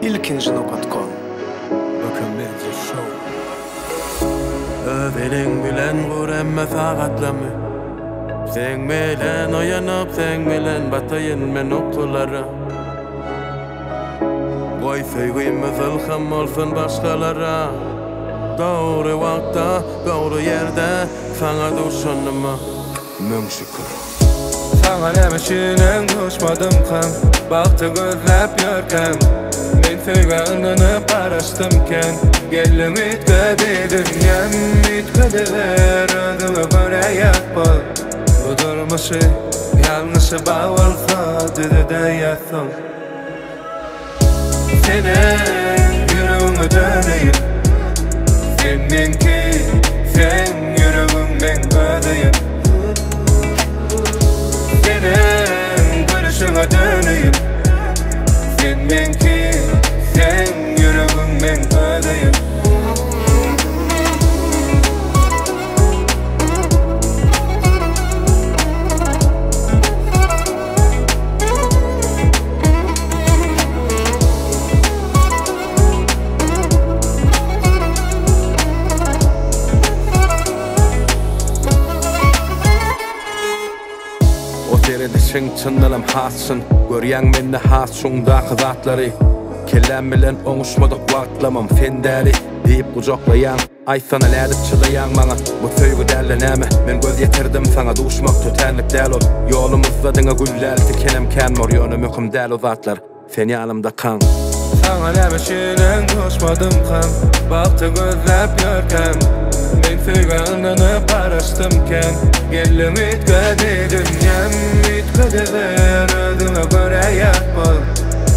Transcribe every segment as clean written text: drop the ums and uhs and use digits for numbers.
Ilkinji nokat kom. Böken Show. Öz eliň bilen gur emme sagatlamy. Seň bilen oýanyp, seň bilen bataýyn men ukulara. Goý söýgimiz ylham bolsun başgalara. Dogry wagtda, dogry ýerde saňa duşanyma müň şükür. Saňa näme üçinem duşmadymkam, Bagty gözläp ýörkäm. Men söýgä ynanyp garaşdym kän, Geldiň üýtgedi dünýäm. Üýtgediber özüňe görä ýapma Bu durmuşy, ýalňyşy bar bolsa düzedäýersiň. Senem ýüregiňe döneýin, Sen meňki, seň ýüregiň meň özüýin. Senem gülüşiňe döneýin, Sen meňki, seň ýüregiň meň özüýin. O seredişiň çyndanam has çyn. Görýäň mende has çuňdaky zatlary. Kelläm bilen oňuşmadyk wagtlamam sen däli diýip gujaklaýaň. Aýtsana nädip çydaýaň maňa? Bu söýgi däl-de näme? Men göz ýetirdim saňa duşmak tötänlik däl ol. Ýolumyzda diňe gül däl tikenem kän bor ýöne möhüm däl o zatlar. Sen ýanymdakaň. Saňa näme üçinem duşmadymkam, Bagty gözläp ýörkäm. Men söýgä ynanyp garaşdym kän, Geldiň üýtgedi dünýäm. Üýtgediber özüňe görä ýapma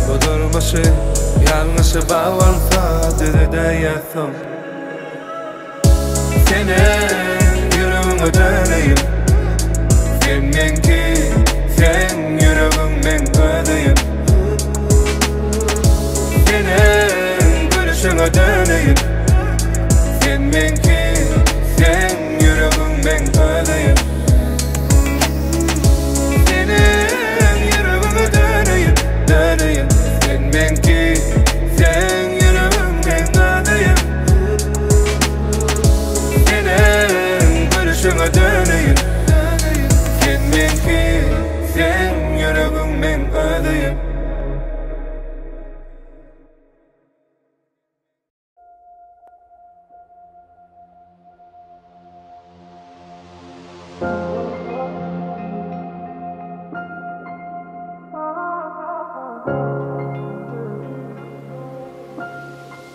Bu durmuşy, ýalňyşy bar bolsa düzedäýersiň. Senem ýüregiňe döneýin, Sen meňki, seň ýüregiň meň özüýin. Senem gülüşiňe döneýin, Sen meňki, seň ýüregiň meň özüýin. Senem ýüregiňe döneýin, döneýin. Sen meňki, seň ýüregiň meň özüýin. Senem gülüşiňe döneýin, Sen meňki, seň ýüregiň meň özüýin.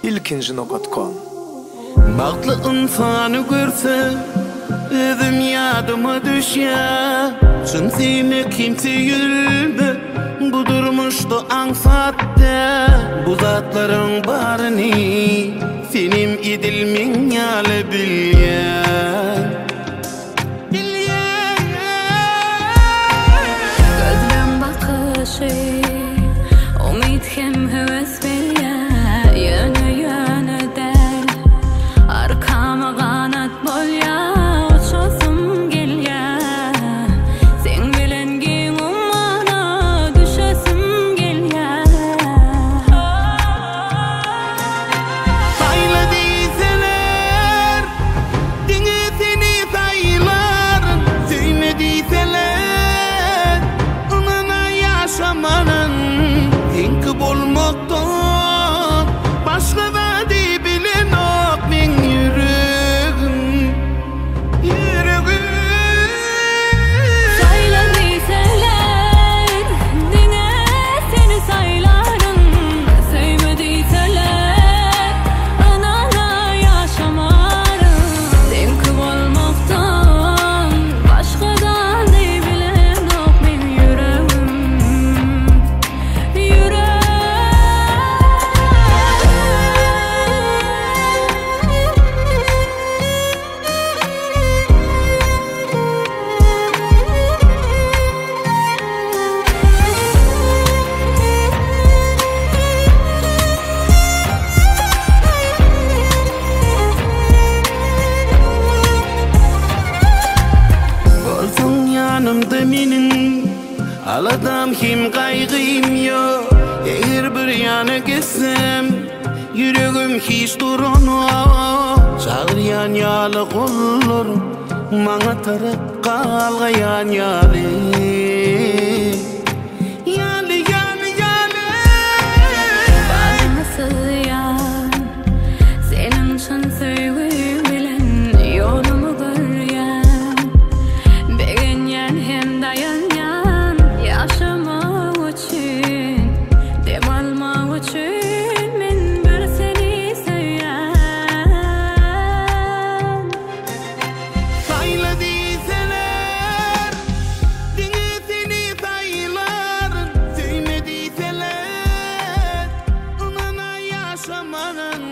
Ilkinji nokat kom. Bagtly ynsany görsem, özüm ýadyma düşýär. Çyn söýmek hem söýülmek bu durmuşda aňsat däl. Bu zatlaryň baryny senem edil meň ýaly bilýän. Bilýän. Gözleň bakyşy umyt hem höwes berýär, Ýöne ýöne däl, arkama ganat bolýar, Uçasym gelýär, seň bilen giň ummana düşesim gelýär. Saýla diýseler, diňe seni saýlaryn. Söýme diýseler, ynana ýaşamaryn. Seňki bolmakdan başga zady bilenok meň ýüregim, ýüregim. Saýla diýseler, diňe seni saýlaryn. Söýme diýseler, ynana ýaşamaryn. Seňki bolmakdan başga zady bilenok meň ýüregim, ýüregim. Bolsaň ýanymda meniň, aladam hem gaýgym ýok. Eger Her bir ýana gitsem Ýüregim hiç duranok Çagyrýan ýaly gollarym Maňa tarap galgaýan ýaly Ýaly, ýaly, ýaly Baryňy syzýan Seniň çyn söýgüň bilen ýolumy görýän Begenýän hem daýanýan Ýaşamak üçin Dem almak üçin Men bir seni söýýän. Saýla diýseler, diňe seni saýlaryn Söýme diýseler, ynana ýaşamaryn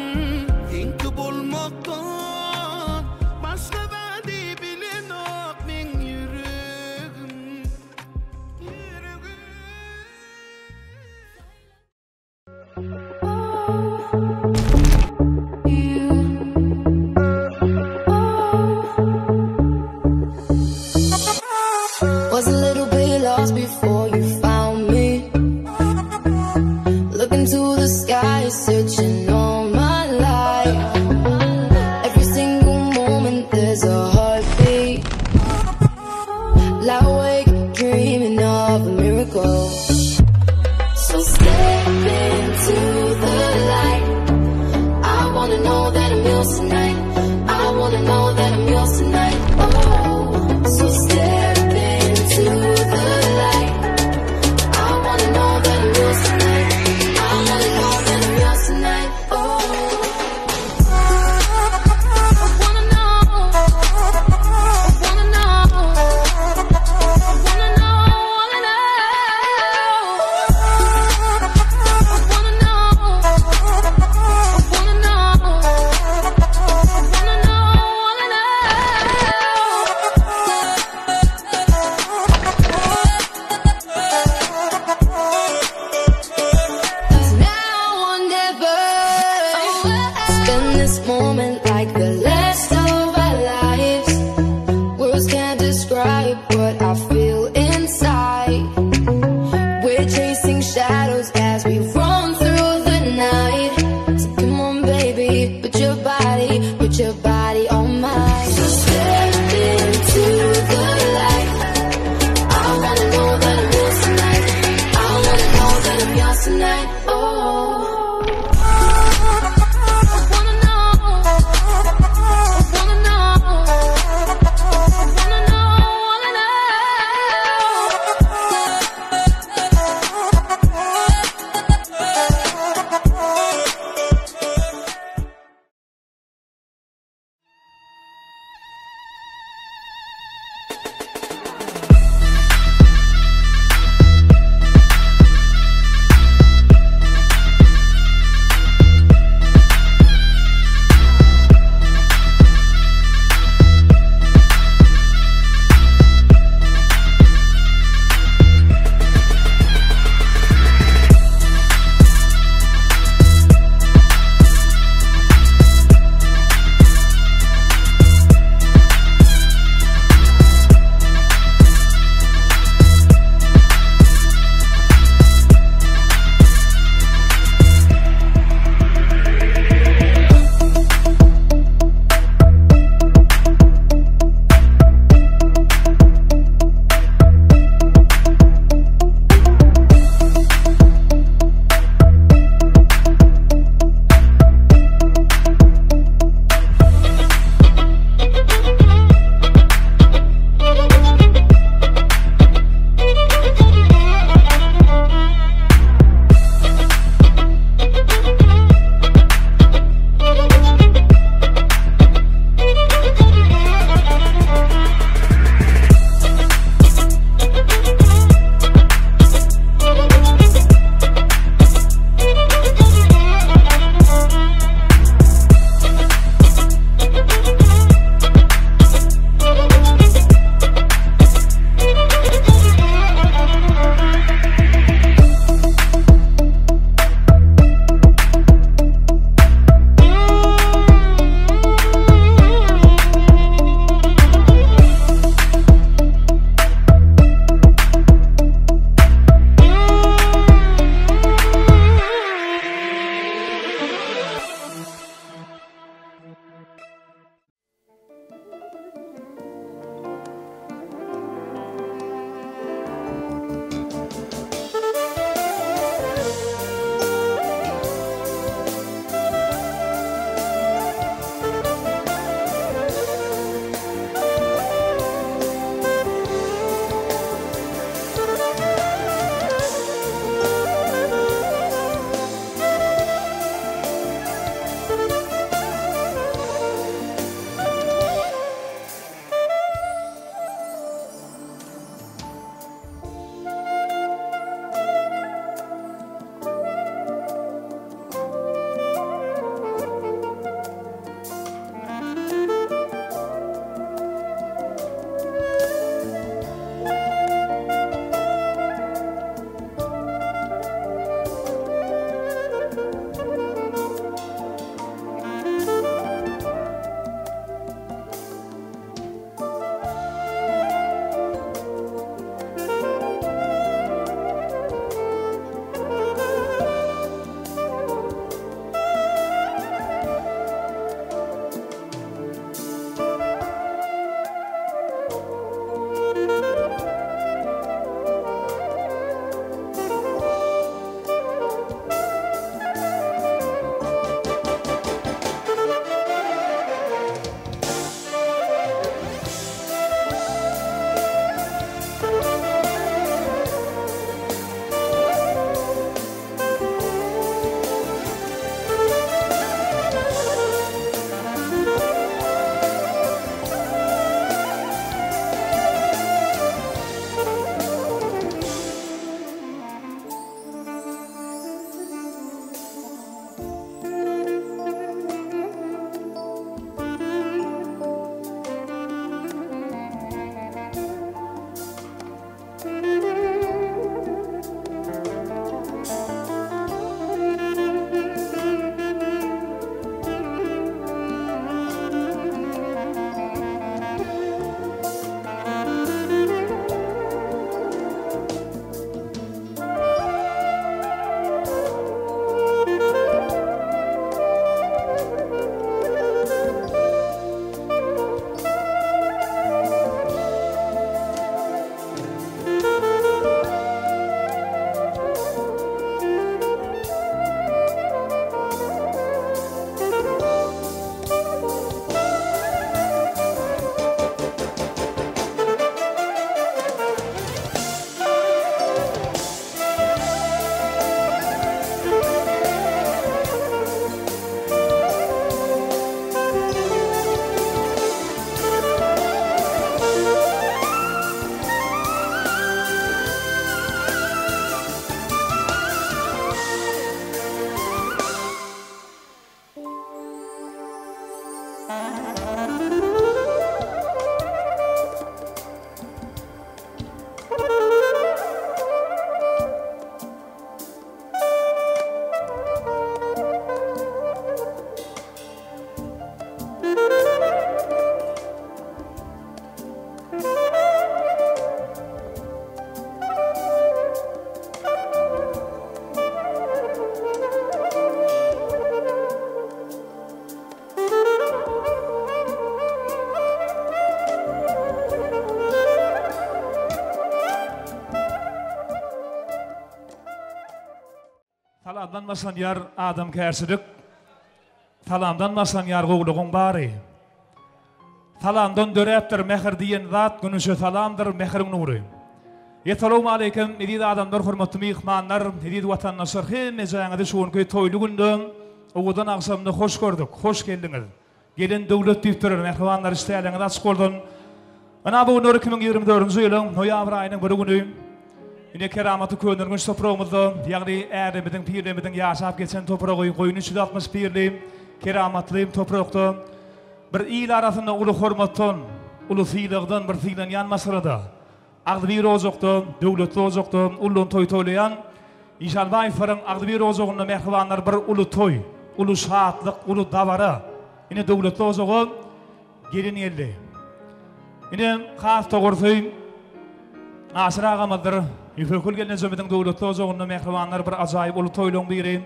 Seňki bolmakdan başga zady bilenok meň ýüregim Ýüregim. Was a little bit lost before you found me. Looking to the sky, searching all my life. Every single moment there's a heartbeat. Lie awake, dreaming of a miracle. So step into the light. I wanna know that I'm yours tonight. I wanna know that I'm yours tonight. Oh, so step into the light. I wanna know that I'm yours tonight. I wanna know that I'm yours tonight. başlanýar adamkärçilik, Salamdan başlanýar gowlugyň bary. Salamdan döräpdir mähir diýen zat, Güneşe salamdyr mähiriň nury. Essalawmaleýkim eziz adamlar hormatly myhmanlar, eziz watandaşlar hemmejäňizi şu günki toýly günde owadan agşamda hoş gördük, hoş geldiňiz. Gelen döwlet diýipdir, mähribanlar işdäliňiz açyk bolsun. Ynha bu günler 2024-nji ýylyň noýabr aýynyň biri güni. Ine keramaty Köneürgenç topragymyzda, ýagny ärimiziň, pirlerimiziň ýaşap geçen topragy Goýun 361-li keramatly toprakda bir il arasynda uly hormatdan, uly sylagdan bir sylanýan maşgalada Agzybir ojakda, döwletli ojakda ullan toý toýlaýan Işanbaýewleriň agzybir ojagynda mähribanlar bir uly toý, uly şatlyk, uly dabara. Ine döwletli ojaga gelin geldi. Ine has dogrusy Aşyr agamyzdyr. Ýüpekgül gelnejemiziň döwletli ojagynda mähribanlar bir ajaýyp uly toýlaryň biri.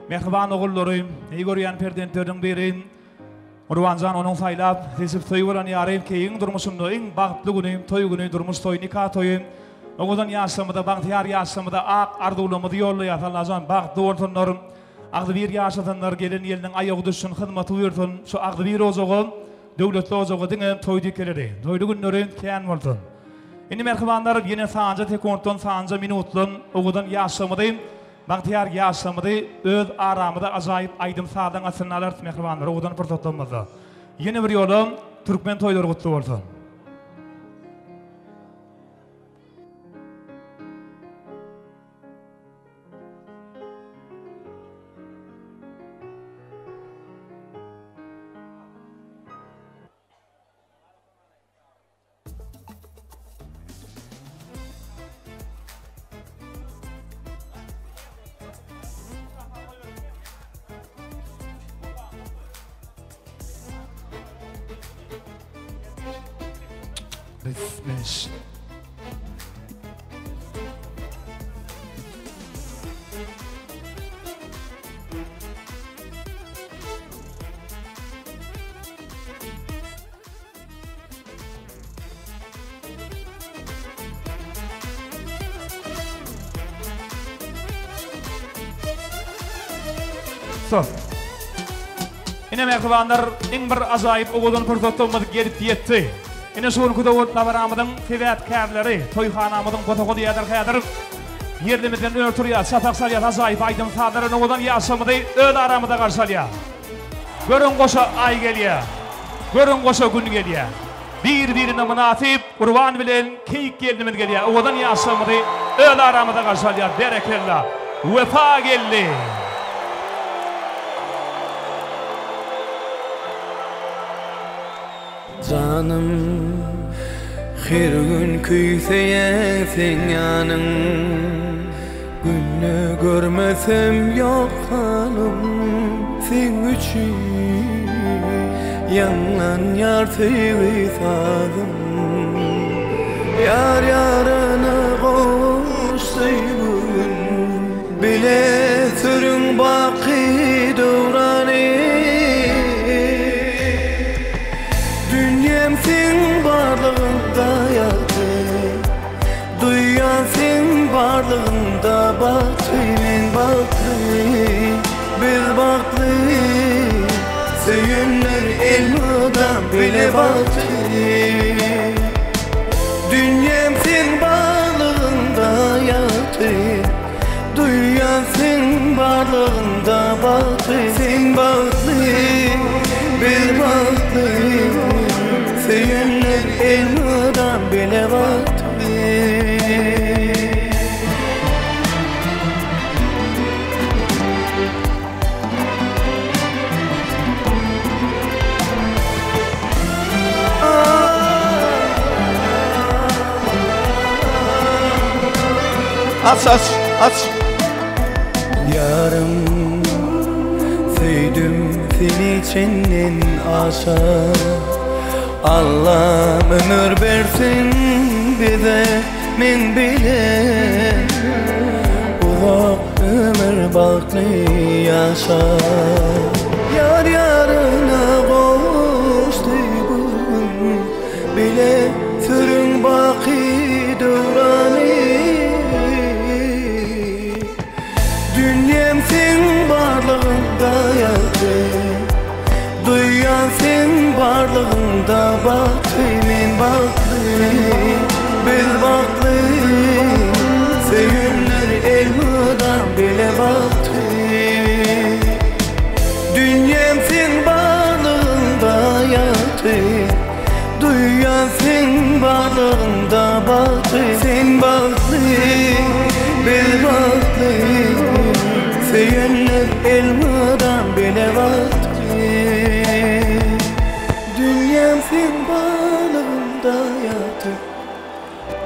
Mähriban ogullary, eý görýän perzentleriniň biri. Gurbanjan onuň saýlap, seçip söýüp alan ýary Keýigiň durmuşynda iň bagtly güni, toý güni, durmuş toýy, nika toýy. Owadan ýaşlarymyza, bagtyýar ýaşlarymyza ak arzuwlarymyzy ýollaýas. Allajan bagtly bolsunlar, agzybir ýaşasynlar, gelen gelniň aýagy düşsün, hyzmaty buýursyn. Şu agzybir ojaga, döwletli ojaga diňe toý dikeleri, toýly günleri kän bolsun. Indi mähribanlar, ýene sanja sekuntdan, sanja minutdan owadan ýaşlarymyzy Bagtyýar ýaşlarymyzy öz aramyza ajaýyp aýdym-sazyň astynda alarys mähribanlar owadan pursatlarymyzda. Ýene bir ýola türkmen toýlary gutly bolsun! Beş. Son. Ine mähribanlar, iň bir ajaýyp owadan pursatlarymyz gelip ýetdi. Ine şu günki döwlet dabaramyzyň sebäpkärleri, toýhanamyzyň bosaga diýerler häzir ýerlimizden ör turýar, çapak çalýar, ajaýyp aýdym-sazlar bilen owadan ýaşlarymyzy öz aramyzda garşy alýar. Görüň goşa Aý gelýär. Görüň goşa Gün gelýär. Bir-birine mynasyp Gurban bilen Keýik gelnimiz gelýär. Owadan ýaşlarymyzy öz aramyzda garşy alýar. Berekella. Wepa geldi. Janym her gün küýseýän seň ýanyň Günde görmesem ýok halym seň üçin Ýaňlanýar söýgi sazym Ýar ýaryna gowuşdy bu gün Bile sürüň baky döwrany Dünýäm seň barlygyňda ýagty Duýýan seň barlygyňda bagty Men bagtly, biz bagtly Söýenler elmydam bile bagtly Dünýäm seň barlygyňda ýagty Duýýan seň barlygyňda bagty Sen bagtly, biz bagtly Söýenler elmydam bile bagtly. Aç aç aç. Ýarym söýdüm seni çenden aşa Allam ömür bersin bize men bile Uzak ömür bagtly ýaşa Ýar ýaryna gowuşdy bu gün Bile sürüň baky döwrany. Dünýäm seň. bagtly Sen bagtly, biz bagtly Söýenler elmydam bile bagtly Dünýäm seň barlygynda ýagty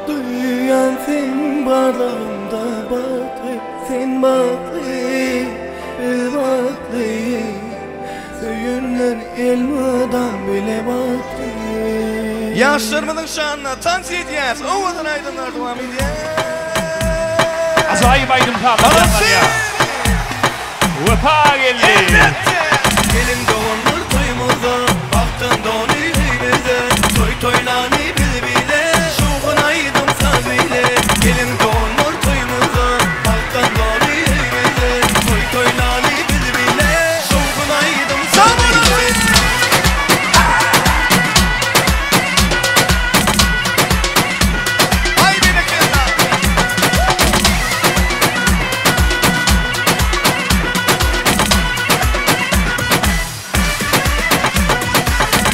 Duýýan seň barlygyňda bagty Sen bagtly, biz bagtly Söýenler elmydam bile bagtly. Ýaşlarymyzyň şanyna tans edýäs, owadan aýdymlar dowam edýär. Ajaýyp aýdym sazlar ýaňlanýar. Wepa geldi. Elbetde! Geliň doganlar toýumyza, bagtdan doly öýmüze, toý toýlany biz bile, şowhun aýdym saz bile. Geliň doganlar toýumyza, bagtdan doly öýmüze, toý toýlany biz bile, şowhun aýdym saz bile. Aý berekella!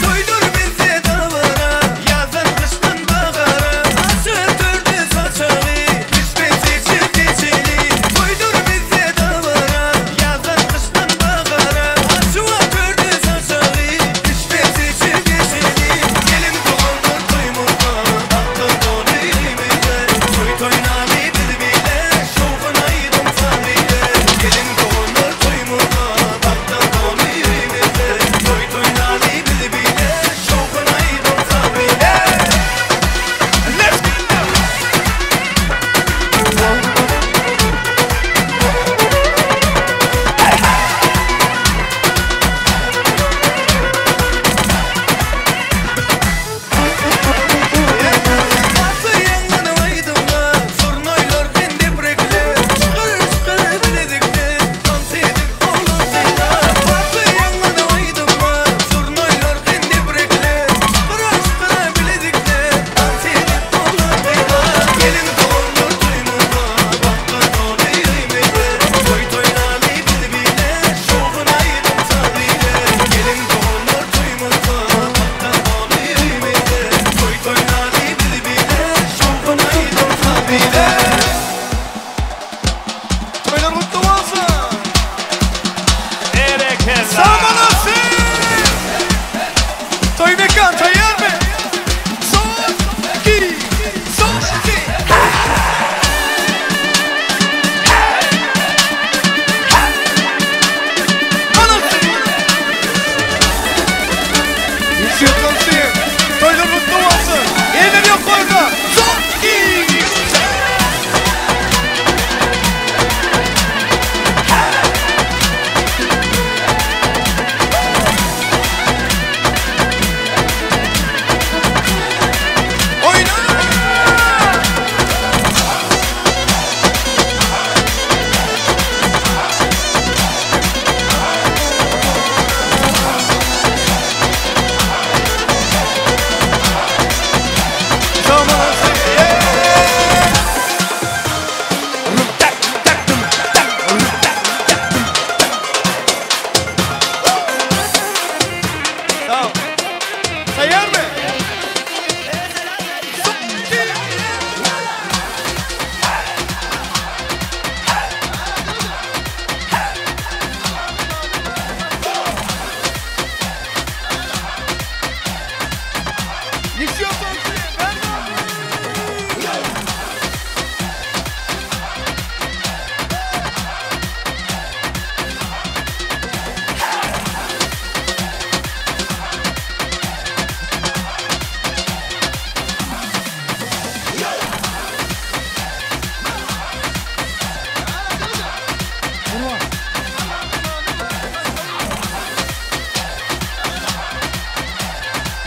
Toýdur bizde dabara, Ýazdan gyşdan bahara, Açyp törde saçagy, Pişme seçip geçeli. Toýdur bizde dabara, Ýazdan gyşdan bahara, Açyp törde saçagy, Pişme seçip geçeli. Gelin doganlar toýumyzda, Bagtdan doly öýmüzde, Toý toýnaly biz bile, Şowhun aýdym saz ile. Gelin doganlar toýumyzda, Bagtdan doly öýmüzde, Toý toýnaly biz bile, Şowhun aýdym saz ile. Let's go! Batly ýaňlanyp aýdymlar, Surnaýlar hem deprekler, Çykyr-çykyr bilezikler, Tans edip oglan-gyzlar. Batly ýaňlanyp aýdymlar, Surnaýlar hem deprekler, Çykyr-çykyr bilezikler, Tans edip oglan-gyzlar. Gelin doganlar toýumyzda, Bagtdan doly öýmüzde, Toý toýlaly biz bile, Şowhun aýdym-saz ile. Gelin doganlar toýumyzda, Bagtdan doly öýmüzde, Toý toýlaly biz bile, Şowhun aýdym-saz ile. Toýlar gutly bolsun! Berekella. Sag bolasyn! Toý mekan taýýarmy? Son, iki, son, iki. Anasy! Ýetişýär tansyň. Toýlar gutly bolsun! Eller ýokarda! Son, iki! Oýna! Sag bolasyn! Sag ol. Taýýarmy? Son, iki! Ýetişýär tansyň.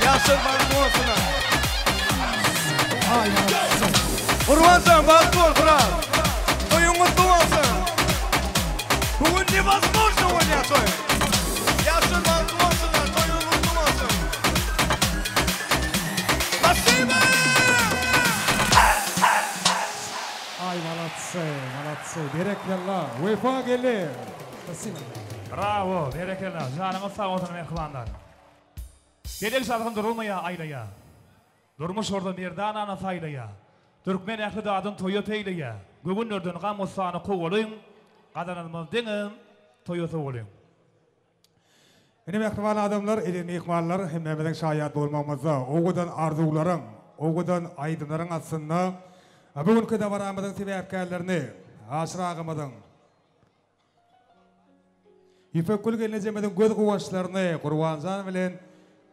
Ýaşlar bagtly bolsun. Gurbanjan bagtly bol brat. Toýuň gutly bolsun. Bugün невозможно bolýar toý. Ýaşlar bagtly bolsunlar, toýuň gutly bolsun. Спасибо! Ay молодцы, молодцы. Berekella. Wepa geldi. Спасибо. Bravo, berekella. Janyňyz sag bolsun mähribanlar. Gelek şalgyn durulmaýa aýlaýa. Durmuş orda merdanany saýlaýa. Türkmen ähli zadyn toýa peýleýär. Göwünlerden gam-gussany kowalyň, Gazananymyz diňe toýa sowalyň. Ine mähriban adamlar, eziz myhmanlar, hemmämiziň şaýat bolmagymyzda owadan arzuwlaryň, owadan aýdymlaryň astynda bu günki dabaramyzyň sebäpkärlerini Aşyr agamyzyň, Ýüpekgül gelnejemiziň göz guwançlaryny Gurbanjan bilen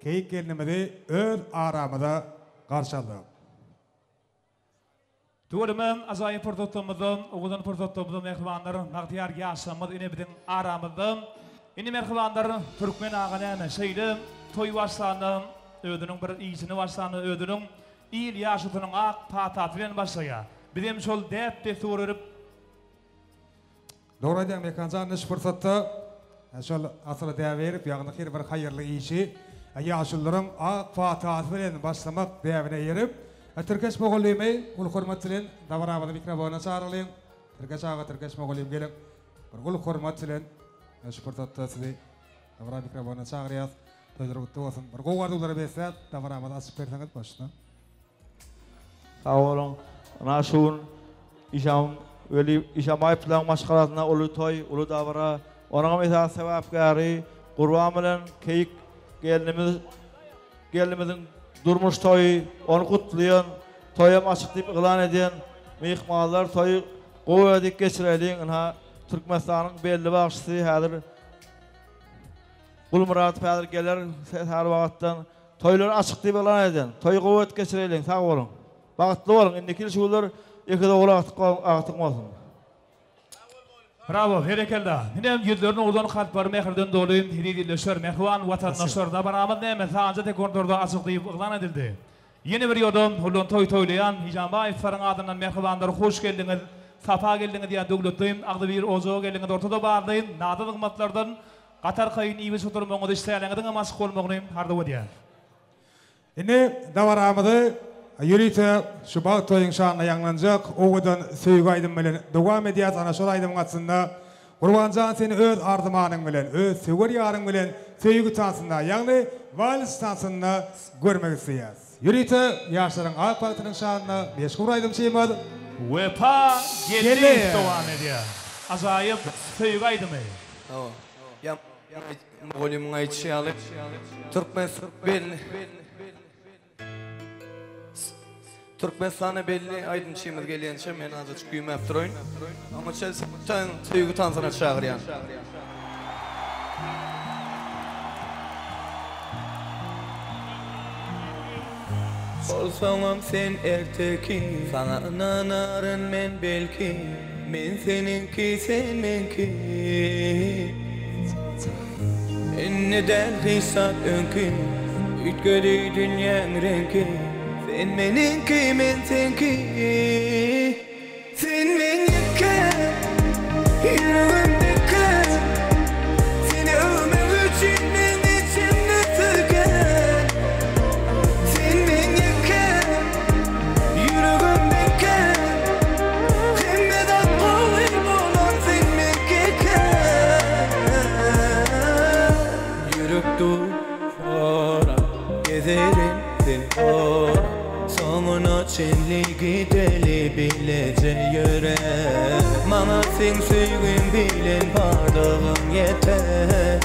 Keýik gelnimizi öz aramyza garşy aldyk. Tüweleme ajaýyp pursatlarymyzda, owadan pursatlarymyzda mähribanlar, bagtyýar ýaşlarymyz ine biziň aramyzda. Indi mähribanlar Türkmen aga näme şeýle toý başlanda özüniň bir işini başlanda özüniň il ýaşusynyň ak patasy bilen başlaýar. Bizem şol däp-dessur örüp Dogry aýdýaň Mekan jan şu pursatda şol asyla däbe erip ýagny her bir haýyrly işi ýaşulularyň ak patasy bilen başlamak däbine eýerip Tirkeş mugallymy uly hormat bilen dabaramyzy mikrofona çagyralyň Tirkeş aga Tirkeş mugallym geliň bir uly hormat bilen şu pursatda sizi dabara mikrofona çagyrýas toýlar gutly bolsun bir gowy arzuwlara besläp dabaramyzy açyp berseňiz başda. Sag boluň. Ynha şu gün Işan Weli Işanbaýewlaryň maşgalasynda uly toý, uly dabara. Onuňam esasy sebäpkäri Gurban bilen Keýik gelnimiz gelnimiziň durmuş toýy. Ony gutlaýan, toýam açyk diýip yglan edýän myhmanlar toýy gowy edip geçireliň. Ynha Türkmenistanyň belli bagşysy häzir Gulmyradow häzir geler sähel wagtdan. Toýlary açyk diýip yglan edýän. Toýy gowy edip geçireýliň, sag boluň. Bagtly boluň, indiki ýyl şu günler ekiz ogul agtyk agtyk bolsun. Bravo, berekella. Inem ýüzlerini owdan kalplary mähirden doly eziz ildeşler, mähriban watandaşlar, dabaramyz näme sanjy sekundlarda açyk diýip yglan edildi. Ýene bir ýola ulan toý toýlaýan Hijanbaýewleriň adyndan mähribanlar hoş geldiňiz, sapa geldiňiz diýýän döwletli agzybir ojaga geldiňiz ortada barly nada nygmatlardan Gaty arkaýyn iýip oturmagyňyzy işdäleňiziňem açyk bolmagyny arzuw edýän. Indi dabaramyzy ýörite şu bagt toýuň şanyna ýaňlanjak owadan söýgi aýdymy bilen dowam edýäs. Ana şol aýdymyň astynda Gurbanjan seni öz arzymanyň bilen, öz söwer ýaryň bilen söýgi tansynda, ýagny wals tansynda görmek isleýäs. Ýörite ýaşlaryň ak bagtynyň şanyna meşhur aýdymçymyz Wepa Geldiýew dowam edýär. Ajaýyp söýgi aýdymy. Hawa. Ýa mugallymyň aýdyşy ýaly, Türkmenistan belli Türkmenistana belli aýdymçymyz gelýänçä men azajyk güýmäp duraýyn. Oňa çenli söýgi tansyna çagyrýan. Bolsaňam sen erteki, Saňa ynanaryn men belki. Men seniňki, sen meňki. Indi däl hiç zat öňki, Üýtgedi dünýäň reňki. Sen meniňki, men seňki. Sen meňki, ýüregimdeki. Seni öwmek üçin men içimde söýgen. Sen meňki, ýüregimdeki. Hemme zat gowy bolar sen meňki. Ýürek duvara gezerin sen ora. Soňuna çenli gideli bileje ýöre. Maňa seň söýgüň bilen barlygyň ýeter.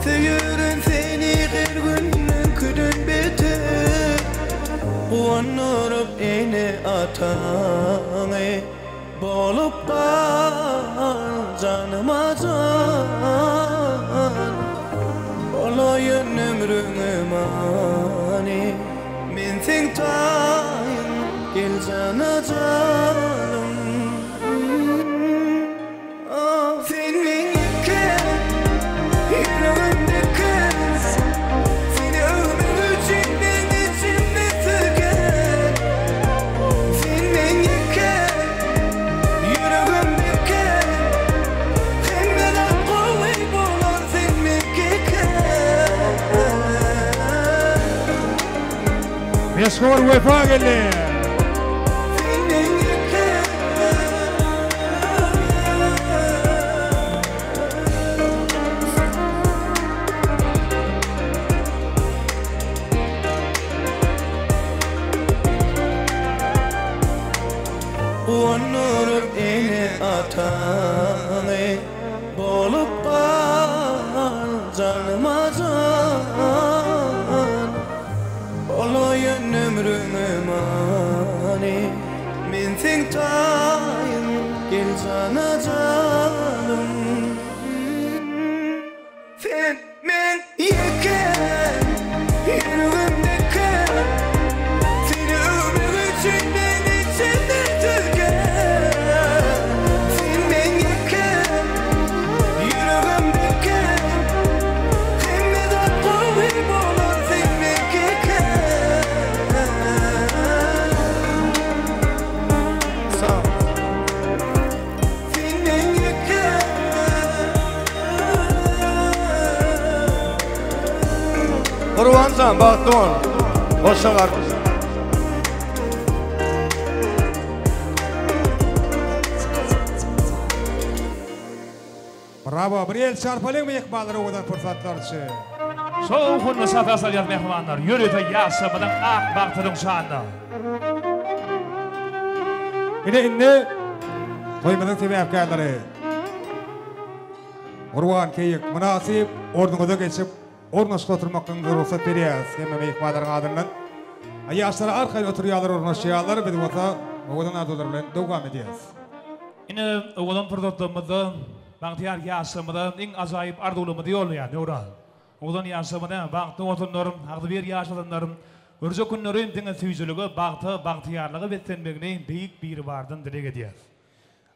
Söýerin seni her gün öňküden beter. Guwandyryp ene-ataňy bolup gal janyma jan. Bolaýyn ömrüňe many. Men seň taýyň gel jana janym. Sen meň ýeke ýüregimdeki Seni öwmek üçin men içimde söýgen Sen meň ýeke ýüregimdeki Hemme zat gowy bolar sen meňkeken Meşhur Wepa geldi. Sen meň ýeke Janyma jan Bolaýyn ömrüňe many Men seň taýyň Gel jana janym Sen meň ýekäm Ýüregimdäki Seni öwmek üçin men içimde tüken Sen meň ýekäm Ýüregimdäki Hemme zat gowy bolar sen meňkikä Sag bol. Sen meň ýekäm. Gurbanjan bagtly bol. Hoşça gal. Bravo, bir el çarpalyň myhmanlara owadan pursatlar üçin. Şowhunly şata salýar mähribanlar, ýörite ýaşlarymyzyň ak bagtynyň şanyna. Ine indi toýumyzyň sebäpkärleri. Gurban Keýik mynasyp ornuňyza geçip ornaşyp oturmaklygyňyza rugsat berýäris hemme myhmanlaryň adyndan. Ýaşlar arkaýyn oturýarlar ornaşýarlar biz bolsa owadan arzuwlar bilen dowam edýäris. Ine owadan pursatlarymyzda bagtyýar ýaşlarymyza iň ajaýyp arzuwlarymyzy ýollaýar Döwran. Owadan ýaşlarymyza bagtly bolsunlar, agzybir ýaşasynlar. Görjek günleri diňe süýjülige, bagta, bagtyýarlyga beslenmegini Beýik Biribardan dileg edýäris.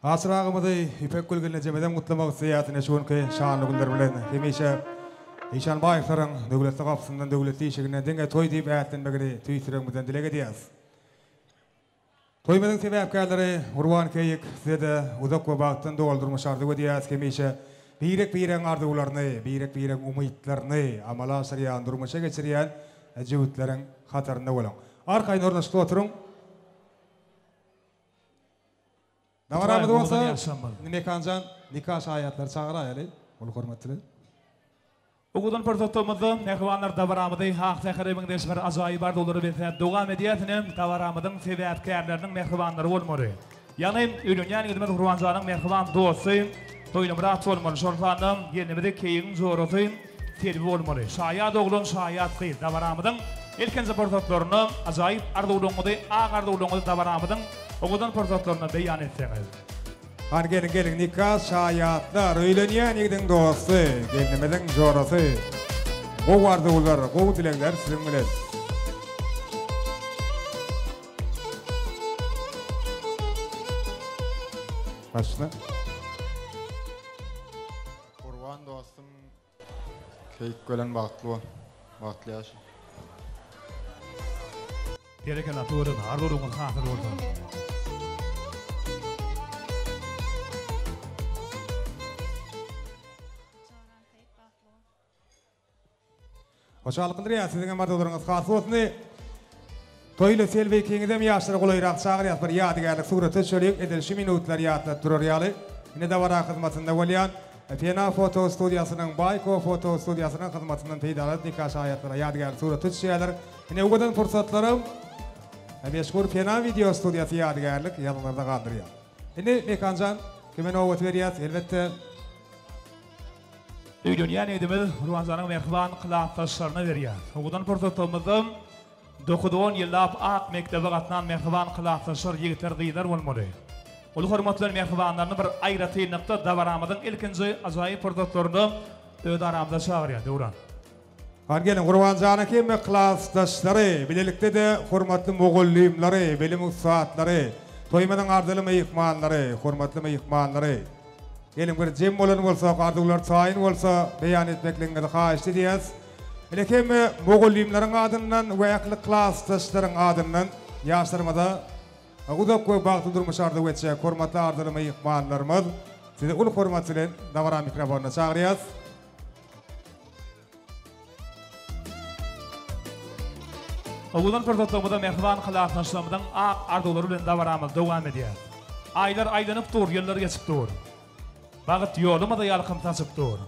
Aşyr agamyzy Ýüpek gül gelnejemizem gutlamak isleýäs ine şu günki şanly günler bilen hemişe Işanbaýewleriň döwletli gapysyndan döwletli işiginden diňe toý diýip ätlenmegini tüýs ýüregimizden dileg edýäs. Toýumyzyň sebäpkärleri Gurban Keýik size-de uzak we bagtdan doly durmuş arzuw edýäs hemişe birek-biregiň arzuwlaryny birek-biregiň umytlaryny amala aşyrýan durmuşa geçirýän jübütleriň hatarynda boluň. Arkaýyn ornaşyp oturyň. Dabaramyz bolsa Mekanjan nika şaýatlary çagyraýaly uly hormat bilen. Owadan pursatlarymyzda mähribanlar dabaramyzy Ak sähere meňzeş bir ajaýyp arzuwlara besläp dowam edýäs ine dabaramyzyň sebäpkärleriniň mähribanlary bolmaly. Ýagny öýlenýän ýigidimiz Gurbanjanyň mähriban dosty Toýlymyrat bolmaly şol sanda gelnimizi Keýigiň jorasy Selbi bolmaly. Şaýat oglan şaýat gyz dabaramyzyň ilkinji pursatlarynda ajaýyp arzuwlaryňyzy ak arzuwlaryňyzy dabaramyzyň Owadan pursatlarynda beýan etseňiz. Hany geliň geliň nika şaýatlar öýlenýän ýigidiň dosty gelnimiziň jorasy gowy arzuwlar gowy dilegler siziň bilen. Başla. Gurban dostum Keýik gelen bagtly bol. Bagtly ýaşa. Berekella tüweleme arzuwlaryňyz hasyl bolsun. Hoşallyk bildirýäs siziňem arzuwlaryňyz hasyl bolsun. Toýly Selbi ikiňizem ýaşlara golaýrak çagyrýas bir ýadygärlik surata düşeliň edil şu minutlary ýatlap durar ýaly. Ine dabara hyzmatynda bolýan Pena foto studiýasynyň Baýko foto studiýasynyň hyzmatyndan peýdalanyp nika şaýatlara ýadygärlik surata düşýärler. Ine owadan pursatlaram meşhur Pena wideo studiýasy ýadygärlik ýazgylarda galdyrýar. Indi Mekanjan kime nobat berýäs elbetde. Öýlenýän ýigidimiz Gurbanjanyň mähriban klasdaşlaryna berýäs. Owadan pursatlarymyzda Dokuz-on ýyllap ak mekdebe gatnan mähriban klasdaşlar, ýigitler, gyzlar bolmaly. Uly hormat bilen mähribanlaryny bir aýratynlykda dabaramyzyň ilkinji ajaýyp pursatlarynda öz aramyza çagyrýar. Döwran. Hany geliň Gurbanjanyň hemme klasdaşlary, bilelikde-de hormatly mugallymlary, bilim ussatlary, toýumyzyň arzyly myhmanlary, hormatly myhmanlary. Geliň bir jem bolan bolsak, arzuwlar taýyn bolsa beýan etmekligiňizi haýyşt edýäs. Ine hemme mugallymlaryň adyndan we ähli klasdaşlaryň adyndan ýaşlarymyza uzak we bagtly durmuş arzuw etjek hormatly arzyly myhmanlarymyz sizi uly hormat bilen dabara mikrofonyna çagyrýas. Owadan pursatlarymyzda mähriban klasdaşlarymyzyň ak arzuwlary bilen dabaramyz dowam edýär. Aýlar aýlanyp dur, ýyllar geçip dur. Bagt ýolumyza ýalkym saçyp dur.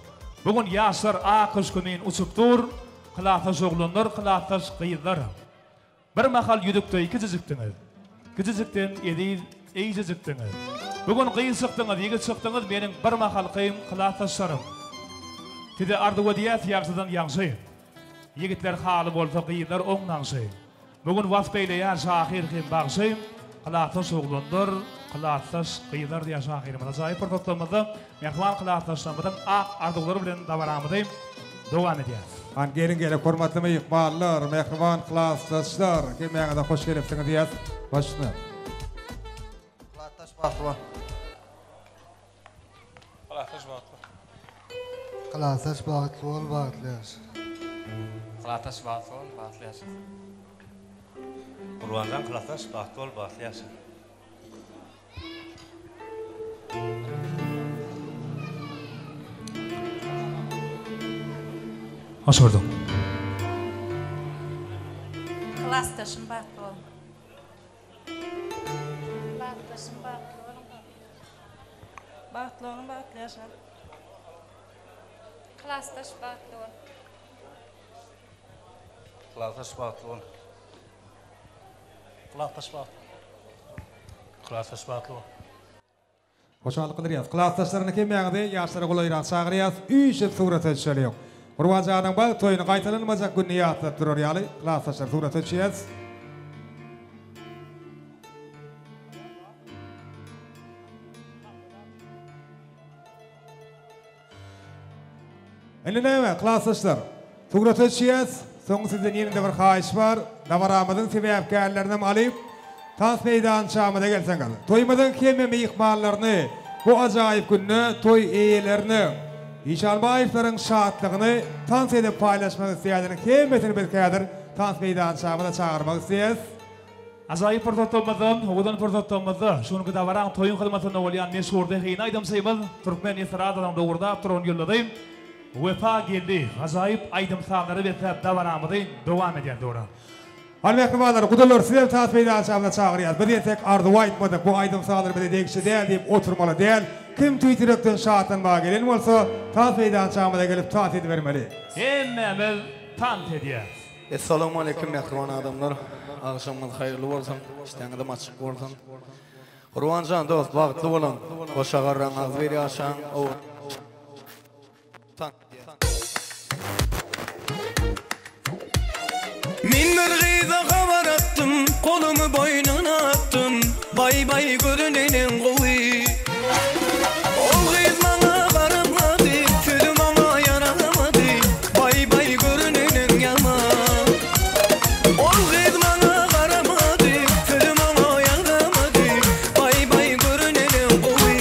Bu gün ýaşlar ak guş kimin uçup dur, Klasdaş oglanlar, klasdaş gyzlar. Bir mahal ýüzükde ikijijikdiňiz. Kiçijikden eziz, eýjejikdiňiz. Bu gün gyz çykdyňyz, ýigit çykdyňyz, meniň bir mahalky klasdaşlarym. Size arzuw edýäs ýagşydan ýagşy. Ýigitler haly bolsa gyzlar oň nagşy. Bu gün wasp eýleýär şahyr hem bagşy. Klasdaş oglanlar, klasdaş gyzlar diýýär şahyrymyz. Ajaýyp pursatlarymyzda mähriban klasdaşlarymyzyň ak arzuwlary bilen dabaramyzy dowam edýäris. Hany geliň gele hormatly myhmanlar, mähriban klasdaşlar, hemmäňize hoş gelipsiňiz diýýäs. Başyna. Klasdaş bagtly bol. Klasdaş bagtly. Klasdaş bagtly bol, bagtly ýaşa. Klasdaş bagtly bol, bagtly ýaşa. Gurbanjan klasdaş bagtly bol, bagtly ýaşa. Hoş gördük. Klasdaşym bagtly bol. Klasdaşym bagtly boluň. Bagtly boluň bagtly ýaşaň. Klasdaş bagtly bol. Klasdaş bagtly bol. Klasdaş bagtly. Klasdaş bagtly bol. Hoşallyk bildirýäs. Klasdaşlaryny hemmäňizi ýaşlara golaýrak çagyrýas. Üýşüp surata düşeliň. Gurbanjanyň bagt toýuny gaýtalanmajak gününi ýatlap durar ýaly klasdaşlar surata düşýäs. Indi näme, klasdaşlar? Surata düşýäs. Soň sizden ýene-de bir haýyş bar. Dabaramyzyň sebäpkärlerinem alyp, tans meýdançamyza gelseňiz. Toýumyzyň hemme myhmanlaryny bu ajaýyp günde toý eýelerini, Işanbaýewleriň şatlygyny tans edip paýlaşmak isleýänleriň hemmesini biz häzir tans meýdançamyza çagyrmak isleýäs. Ajaýyp pursatlarymyzda, owadan pursatlarymyzda şu günki dabaraň, toýuň hyzmatynda bolýan meşhur zehinli aýdymçymyz, türkmen estradasynyň dowurdap duran ýyldyzy Wepa Geldiýew ajaýyp aýdym-sazlara besläp dabaramyzy dowam edýär döwran. Hany mähribanlar, gudalar sizem tans meýdançamyza çagyrýas. Biz entek arzuw aýtmadyk, bu aýdym-sazlar bize degişli däl diýip oturmaly däl. Kim tüýs ýürekden şatlanmaga gelen bolsa, tans meýdançamyza gelip tans edibermeli. Hemmämiz tans edýäs. Essalawmaleýkim mähriban adamlar agşamyňyz haýyrly bolsun işdäňizem açyk bolsun Gurbanjan dost bagtly boluň goşa garraň agzybir ýaşaň Men bir gyza habar atdym Golumy boýnuna atdym Baý baý görünenem gowy Ol gyz maňa garamady Sözüm oňa ýaramady Baý baý görünenem ýaman Ol gyz maňa garamady Sözüm oňa ýaramady Baý baý görünenem gowy.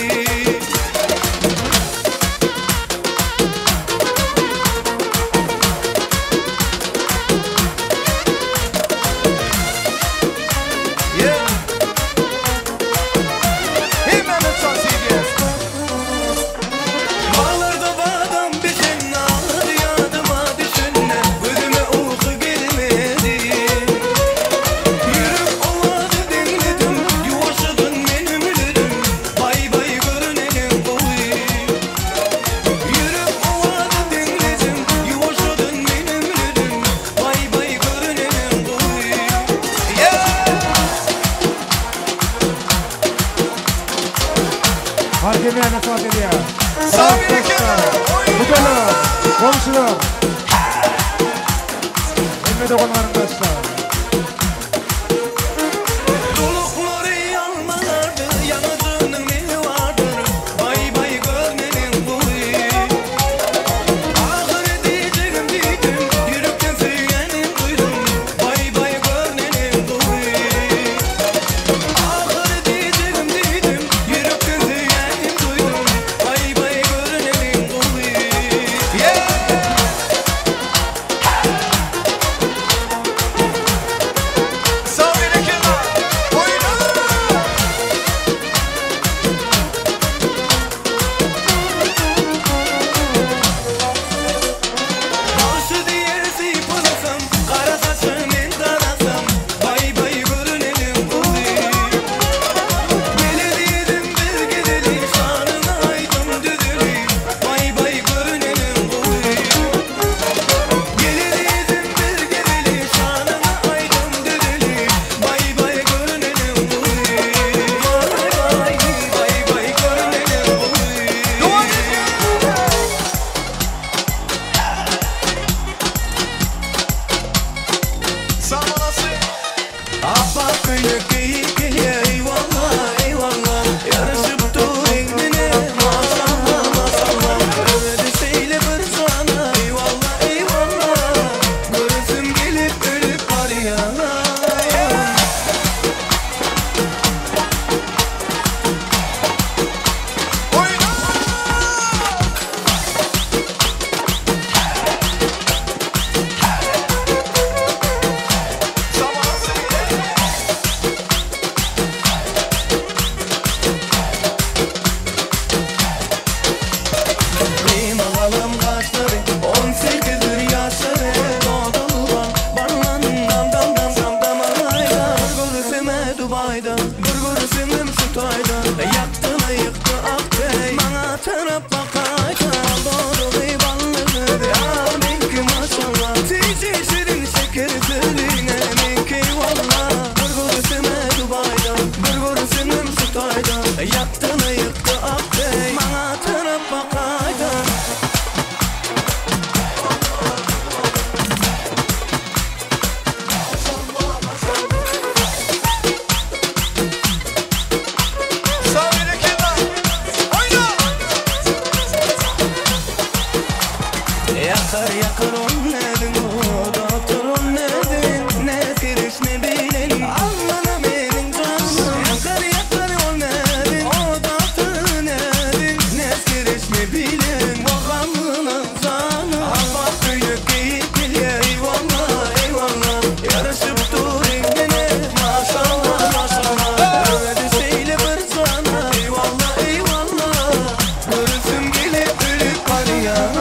Baglarda badam biten ady ýadyma düşende gözüme uky gelmedi. Ýürek owazy diňledim, ýuwaşjadan men ümledim, baý baý görünenem gowy. Ýürek owazy diňledim, ýuwaşjadan men ümledim, baý baý görünenem gowy. Hany hemmäňiz tans edýär. Klasdaşlar, gudalar, goňşular. Hemme dogan-garyndaşlar. Duluklary almalardyr, ýaňajynyň nemi bardyr, Baý baý gör neneň gowy. Ahyry diýjegim diýdim, ýürekden söýýänim duýdum, Baý baý gör neneň gowy. Ahyry diýjegim diýdim, ýürekden söýýänim duýdum, Baý baý gör neneň gowy. köýnek geýip gelýär, eýwalla, eýwalla. Ýaraşyp dur egnine, maşalla, maşalla. Öwezi şeýle bir jana, eýwalla, eýwalla. Göresim gelip ölüp barýan. Gyýma galam gaşlary, on sekizdir ýaşlary, Dodalgan, barlan, dam dam dam dam damaýda. Bir görseň-ä Dubaýda, bir görseňem şu taýda, Ýakdyla ýykdy akdeý, maňa tarap bakaýda. Dodagy bally gyz, ýa meňki maşallah, Süýji şirin şeker sözüňe meňki walla. Bir görseň-ä Dubaýda, bir görseňem şu taýda, Ýakdyla ýykdy akdeý, maňa tarap bakaýda. Ýakar ýakar ol näziň ot atar ol näziň Näz kereşme bilen Allana meniň janym Ýakar ýakar ol näziň ot atar näziň Näz kereşme bilen Wah allana janym Apak köýnek geýip gelýär eýwalla eýwalla Ýaraşyp dur egnine maşalla maşalla Özi şeýle bir jana eýwalla eýwalla Göresim gelip ölüp barýan.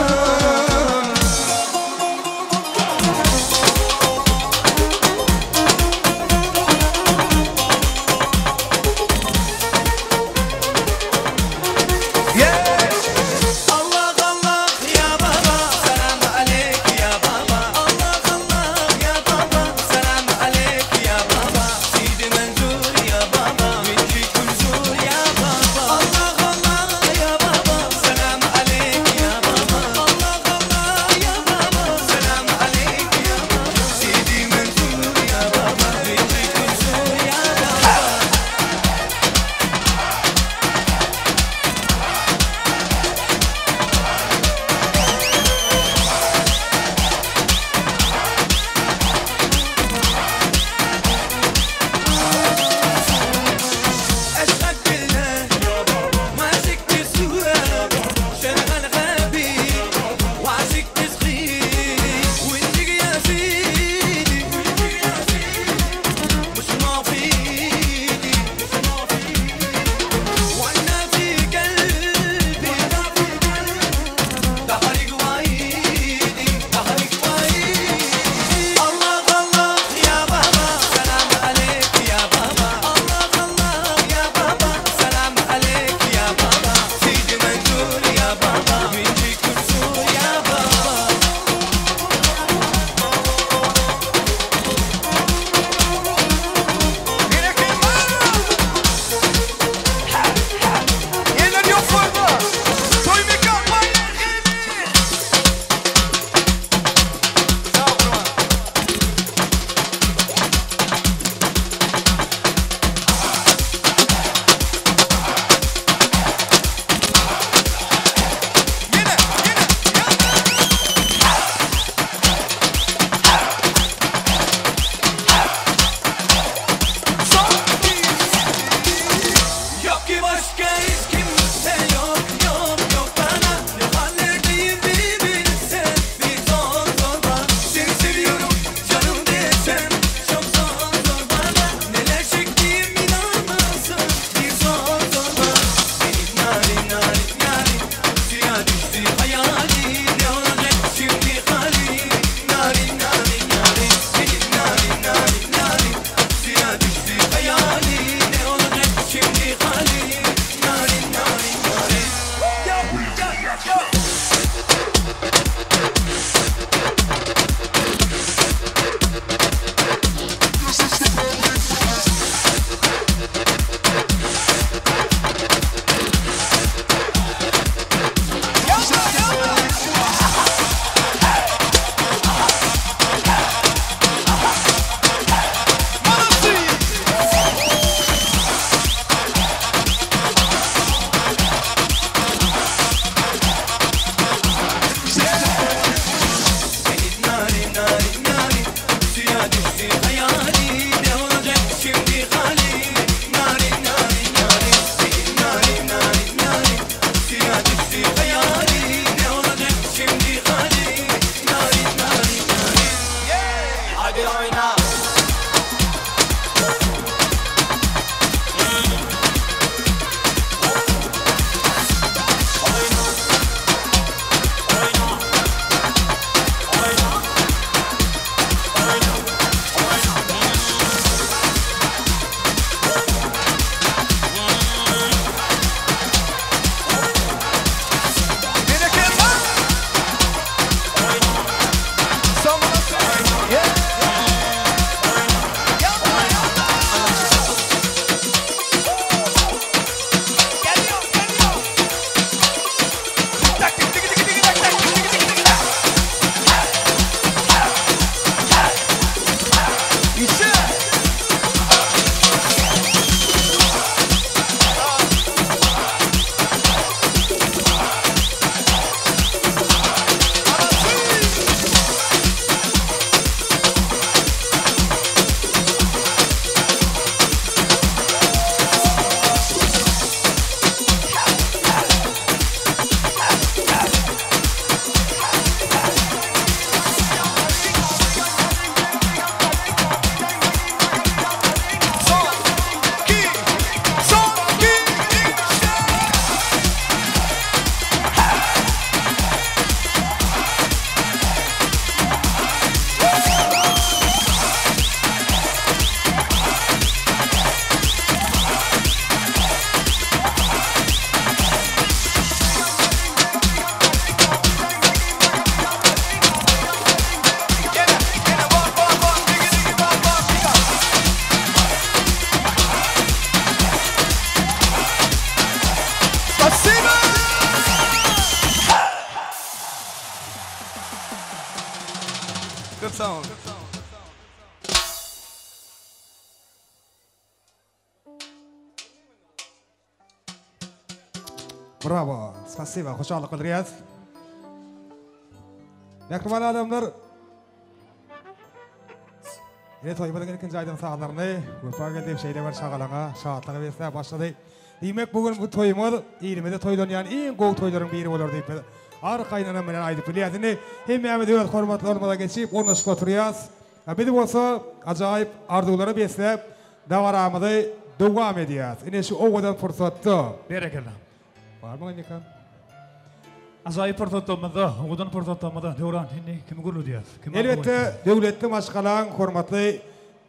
Köp sag boluň. Bravo, spasiba, hoşallyk bildirýäs. Mähriban adamlar, Ene toýumyzyň ilkinji aýdym sazlaryny Wepa Geldiýew şeýle bir şagalaňa, şatlyga besläp başlady. Diýmek, bu gün bu toýumyz ilimizde toýlanýan iň gowy toýlaryň biri bolar diýip biz arkaýyn ynam bilen aýdyp bilýäs. Indi hemmämiz öz hormatly ornumyza geçip, ornaşyp oturýas. Biz bolsa ajaýyp arzuwlara besläp, dabaramyzy dowam edýäs. Ine şu owadan pursatda. Berekella. Barmyň indikam? Ajaýyp pursatlarymyzda, owadan pursatlarymyzda Döwran indi kimi gürledýäs? Kimi Elbetde, döwletli maşgalaň hormatly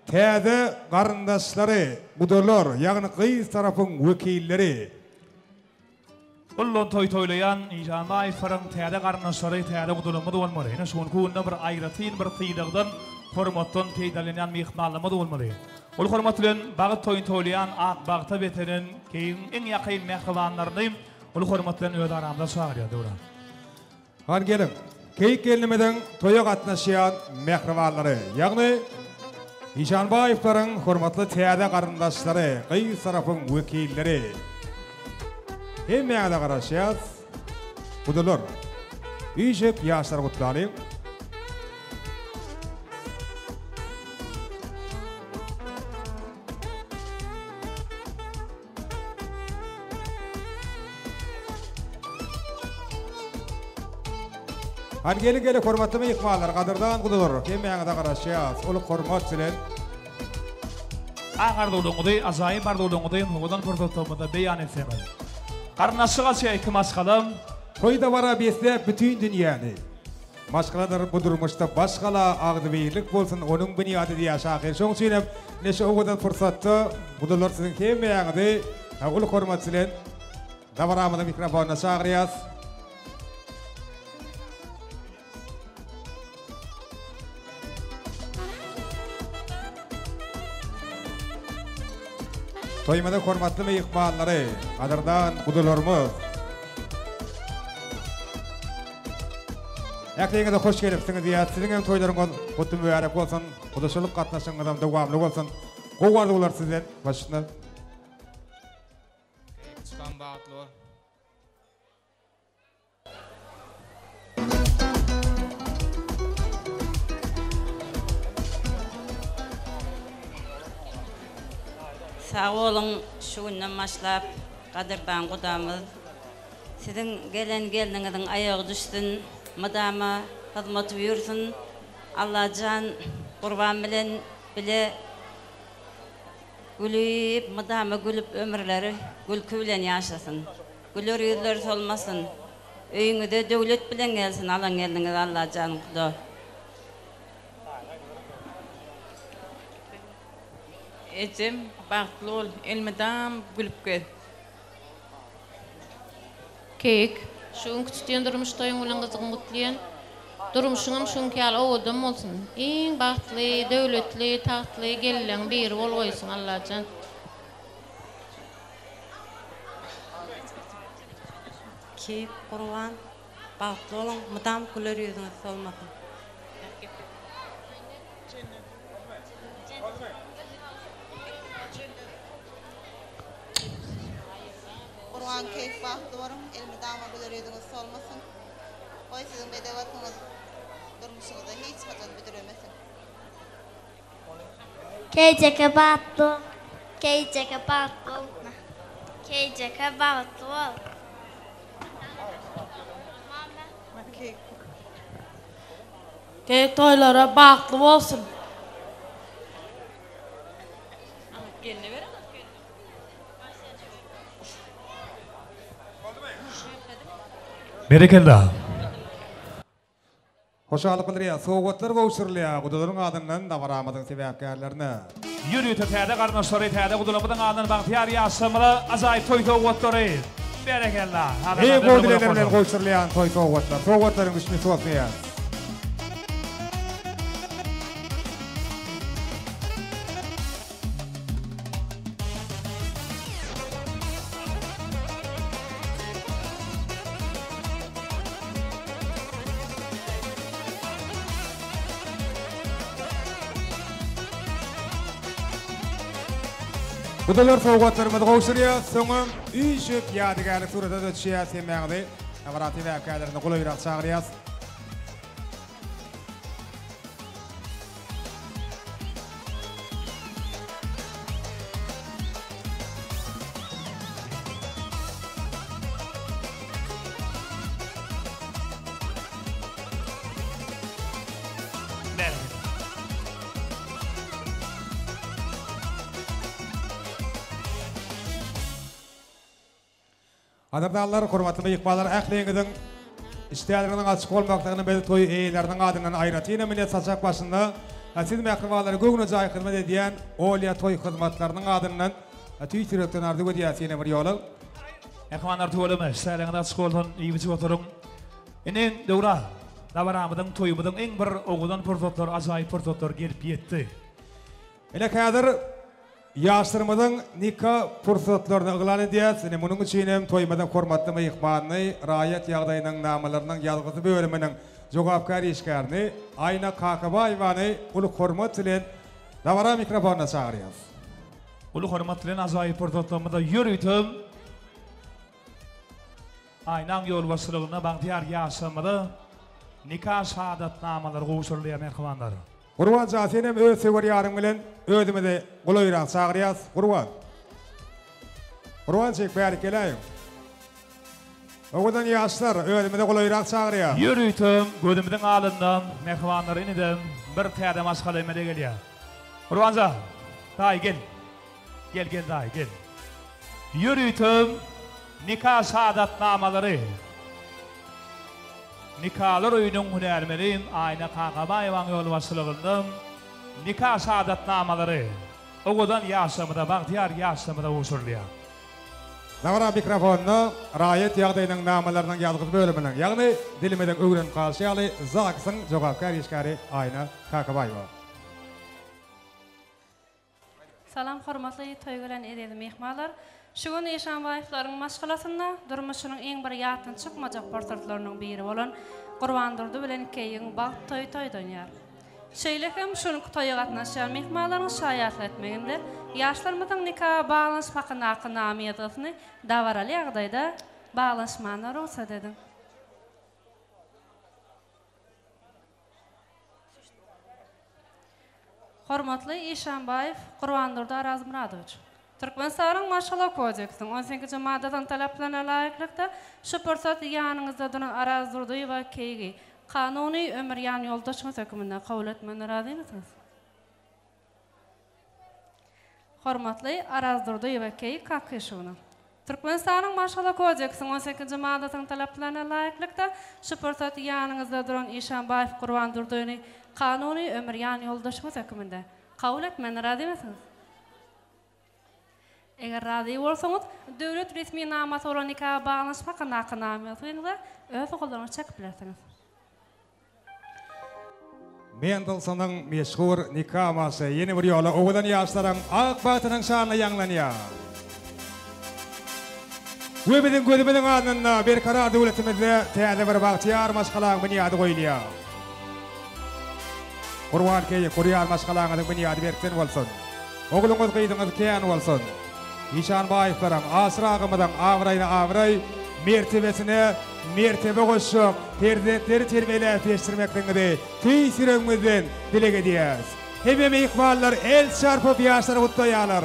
täze garyndaşlary, gudalar, ýagny gyz tarapyň wekilleri. Ullan toý toýlaýan Işanbaýewleriň täze garyndaşlary, täze gudalarymyz bolmaly. Ine şu günki günde bir aýratyn bir sylagdan, hormatdan peýdalanýan myhmanlarymyz bolmaly. Uly hormat bilen bagt toýuny toýlaýan ak bagta beslenen Keýigiň iň ýakyn mähribanlaryny uly hormat bilen öz aramyza çagyrýar Döwran. Hany geliň, Keýik gelnimiziň toýa gatnaşýan mähribanlary, ýagny Işanbaýewleriň hormatly täze garyndaşlary, gyz tarapyň wekilleri. Hemmäňize garaşýas. Gudalar, üýşüp ýaşlary gutlalyň. Hany geliň geliň hormatly myhmanlar, gadyrdan gudalar, hemmäňize garaşýas uly hormat bilen. Ak arzuwlaryňyzy, ajaýyp arzuwlaryňyzy owadan pursatlarymyzda beýan etseňiz. Garyndaşlyk açýar iki maşgala. Toý dabara besläp bütin dünýäni. Maşgaladyr bu durmuşda baş gala, agzybirlik bolsun onuň binýady diýýär şahyr. Şonuň üçin hem ine şu owadan pursatda gudalar siziň hemmäňizi uly hormat bilen dabaramyzyň mikrofonyna çagyrýas. Toýumyzyň hormatly myhmanlary, gadyrdan gudalarymyz! Ähliňize hoş gelipsiňiz diýýäs. Siziň hem toýlaryňyz gutly mübärek bolsun. Gudaçylyk gatnaşygyňyzam dowamly bolsun. Gowy arzuwlar sizden. Başyna. Çykan bagtly bol. Sag boluň şu günden başlap gadyrdan gudamyz siziň gelen gelniňiziň aýagy düşsün mydama hyzmaty buýursyn Allajan Gurban bilen bile gülüp mydama gülüp ömürleri gülki bilen ýaşasyn. Güler ýüzleri solmasyn. Öýüňize döwlet bilen gelsin alan gelniňiz Allajan guda. Ejem bagtly bol elmydam gülüp gez. Keýik, şu günki tutýan durmuş toýuň bilen gyzgyn gutlaýan. Durmuşyňam şuňky ýaly owadan bolsun. Iň bagtly, döwletli, tagtly gelinleň biri bolgaýsyň Allajan. Keýik Gurban bagtly boluň mydam güler ýüzüňiz solmasyn. Gurban Keýik bagtly boluň elmydama güler ýüzüňiz solmasyn. Goý siziň bedew atyňyz durmuşyňyzda hiç haçan büdremesin. Keýjeke bagtly bol. Keýjeke bagtly bol. Keýjeke bagtly bol. Keýik toýlara bagtly bolsun. Berekella. Hoşallyk bildirýär. Sowgatlar gowşurylýar gudalaryň adyndan dabaramyzyň sebäpkärlerine. Ýörite täze garyndaşlary täze gudalarymyzyň adyndan bagtyýar ýaşlarymyza ajaýyp toý sowgatlary. Berekella. Eý gowy dilegler bilen gowşurylýan toý sowgatlar. Sowgatlaryň düşnüsi bolsun ýa. Gudalar sowgatlarymyzy gowşurýas, soňam üýşüp ýadygärlik surata-da düşýäs hemmäňizi Dabara sebäpkärlerini golaýrak çagyrýas. Gadyrdanlar, hormatly myhmanlar, ähliňiziň işdäleriniň açyk bolmaklygyny biz toý eýeleriniň adyndan aýratynam ine saçak başynda siz mähribanlara göwnejaý hyzmat edýän Olýa toý hyzmatlarynyň adyndan tüýs ýürekden arzuw edýäs ýene bir ýola. Mähribanlar tüweleme, işdäleriňiz açyk bolsun, iýip-içip oturyň. Indi Döwran, dabaramyzyň, toýumyzyň iň bir owadan pursatlary, ajaýyp pursatlary gelip ýetdi. Ine häzir ýaşlarymyzyň nika pursatlaryny yglan edýäs. Ine munuň üçin hem toýumyzyň hormatly myhmanyny, raýat ýagdaýynyň namalarynyň ýazgysy bölüminiň jogapkär işgärini Aýna Kakabaýewany uly hormat bilen dabara mikrofonyna çagyrýas. Uly hormat bilen ajaýyp pursatlarymyzda ýörite Aýnaň ýolbaşçylygynda bagtyýar ýaşlarymyza nika şahadatnamalary gowşurylýar mähribanlar. Gurban jan senem öz söwer ýaryň bilen özümizi golaýrak çagyrýas Gurban. Gurbanjyk bärik geläýiň. Owadan ýaşlar özümizi golaýrak çagyrýas. Ýörite gözümiziň alynda mähribanlar iniden bir täze maşgala emele gelýär. Gurbanjan daýy gel. Gel gel daýy gel. Ýörite nika şahadatnamalary Nikalar öýüniň hünärmeni Aýna Kakabaýewanyň ýolbaşçylygynda nika şahadatnamalary owadan ýaşlarymyza, bagtyýar ýaşlarymyza gowşurylýar. Dabara mikrofonyna raýat ýagdaýynyň namalarynyň ýazgysy bölüminiň, ýagny dilimiziň öwrenip galyşy ýaly ZAGS-yň jogapkär işgäri Aýna Kakabaýewa. Salam hormatly toý gelen eziz myhmanlar. Şu gün Işanbaýewleriň maşgalasynda durmuşynyň iň bir ýatdan çykmajak pursatlarynyň biri bolan Gurbandurdy bilen Keýigiň bagt toýy toýlanýar. Şeýle hem şu günki toýa gatnaşýan myhmanlaryň şaýatlyk etmeginde ýaşlarymyzyň nika baglanyşyk hakyndaky nama ýazgysyny dabaraly ýagdaýda baglanyşmagyna rugsat ediň. Hormatly Işanbaýew Gurbandurdy Arazmyradowiç! Türkmenistanyň Maşgala kodeksiniň on sekizinji maddasynyň talaplaryna laýyklykda, şu pursat ýanyňyzda duran Arazdurdyýewa Keýigi kanuny ömür ýanýoldaşyňyz hökmünde kabul etmegine razymysyňyz? Hormatly Arazdurdyýewa Keýik Kakyşowna! Türkmenistanyň Maşgala kodeksiniň on sekizinji maddasynyň talaplaryna laýyklykda, şu pursat ýanyňyzda duran Işanbaýew Gurbandurdyny kanuny ömür ýanýoldaşyňyz hökmünde kabul etmäne razymysyňyz? Eger razy bolsaňyz, döwlet resminamasy bolan nika baglanyşyk hakyndaky nama ýazgyňyza öz gollaryňyzy çekip bilersiňiz. Mendelsonyň meşhur Nika marşy ýene bir ýola owadan ýaşlaryň ak bagtynyň şanyna ýaňlanýar. We biziň gözümiziň alnynda Berkarar döwletimizde täze bir bagtyýar maşgalaň binýady goýulýar. Gurban keýik gurýan maşgalaňyzyň binýady berkden bolsun. Ogluňyz gyzyňyz kän bolsun. Işanbaýewleriň, Aşyr agamyzyň abraýyna abraý, mertebesine mertebe goşjak perzentleri terbiýeläp ýetişdirmekligiňizi tüýs ýüregimizden dileg edýäris. Hemme myhmanlar el çarpyp ýaşlary gutlaýarlar.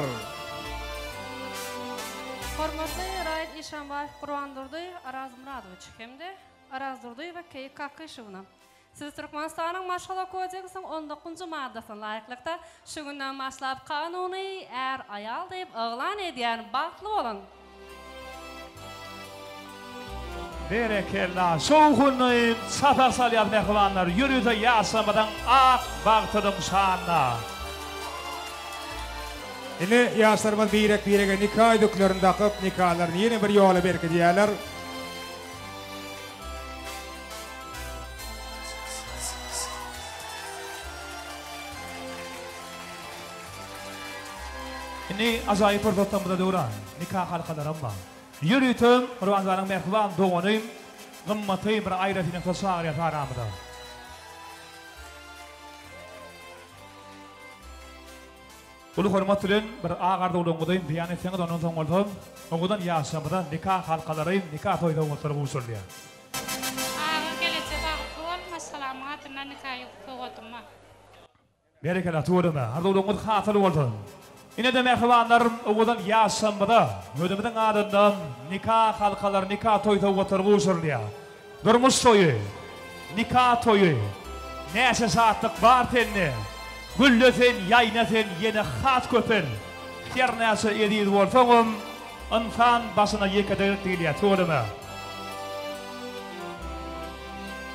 Hormatly Raýat Işanbaýew Gurbandurdy Arazmyradowiç hem-de Arazdurdyýewa Keýik Kakyşowna! Siz Türkmenistanyň Maşgala kodeksiniň on dokuzynjy maddasyna laýyklykda, şu günden başlap kanuny är-aýal diýip yglan edýän bagtly boluň! Berekella! Şowhunly çapak salýas mähribanlar, ýörite ýaşlarymyzyň ak bagtynyň şanyna! Ine, ýaşlarymyz birek-birege nika ýüzüklerini dakyp, nikalaryny ýene bir ýola berkidýärler. Indi ajaýyp pursatlarymyza döwran, nika halkalaram bar. Ýörite Gurbanjanyň mähriban dogany Gymmaty bir aýratynlykda çagyrýas aramyza. Uly hormat bilen bir ak arzuwlaryňyzy beýan etseňiz ondan soň bolsa owadan ýaşlarymyza nika halkalary, nika toý sowgatlary gowşurylýar. Aga geleje bagtly bol maşgalamyň adyndan nika sowgadym bar. Berekella tüweleme arzuwlaryňyz hasyl bolsun. Ine-de mähribanlar owadan ýaşlarymyza özümiziň adyndan nika halkalary, nika toý sowgatlary gowşurylýar. Durmuş toýy, nika toýy, Näçe şatlyk bar sende. Gülle sen, ýaýna sen, ýene has köpel. Her näçe eziz bolsaňam, ynsan başyna ýeke-de diýilýär, tüweleme.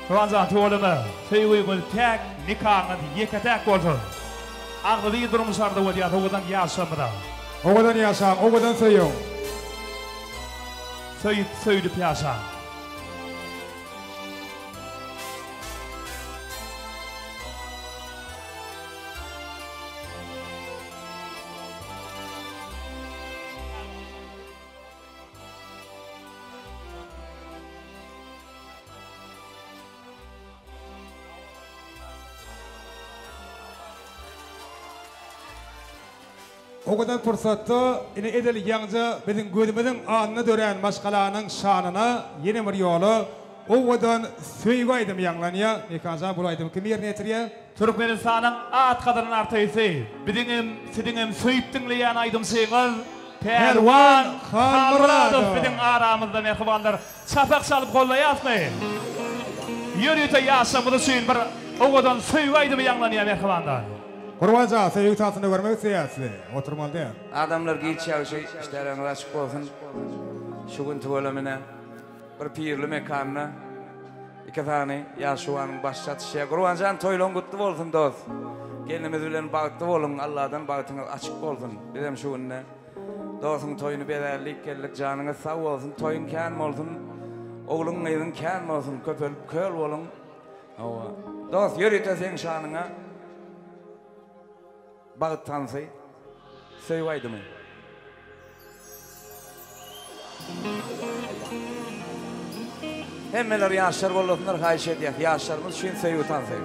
Çoganjan, tüweleme, söýgüňiz päk, nikaňyz ýeke-täk bolsun. Agzybir durmuş arzuw edýäs owadan ýaşlarymyza. Owadan ýaşaň, owadan söýüň. Söýüp, söýlüp ýaşaň. Owadan pursatda ine edil ýaňja biziň gözümiziň alnynda dörän maşgalanyň şanyna ýene bir ýola owadan söýgi aýdymy ýaňlanýar. Mekanjan bul aýdymy kim ýerine ýetirýär? Türkmenistanyň at gazanan artisti, biziňem, siziňem söýüp diňleýän aýdymçyňyz Pälwan Halmyradow biziň aramyzda mähribanlar. Çapak çalyp gollaýasmy? Ýörite ýaşlarymyz üçin bir owadan söýgi aýdymy ýaňlanýar mähribanlar. Gurban jan söýgi tansynda görmek isleýäs sizi. Oturmaly däl. Adamlar giç ýagşy işleriňiz açyk bolsun şu gün tüwelemine bir pirli mekanda iki sany ýaşuwanyň başy çatyşýar Gurbanjan toýlaň gutly bolsun dos gelnimiz bilen bagtly boluň Alladan bagtyňyz açyk bolsun bizem şu günde dosuň toýuny bezärlik geldik janyňyz sag bolsun toýuň kän bolsun ogluň gyzyň kän bolsun köpelip köl boluň Hawa. Dost, ýörite seň şanyňa Bagt tansy, söýgi aýdymy. Hemmeler ýaşlar gollasynlar haýyş edýäs. Ýaşlarymyz üçin söýgi tansy.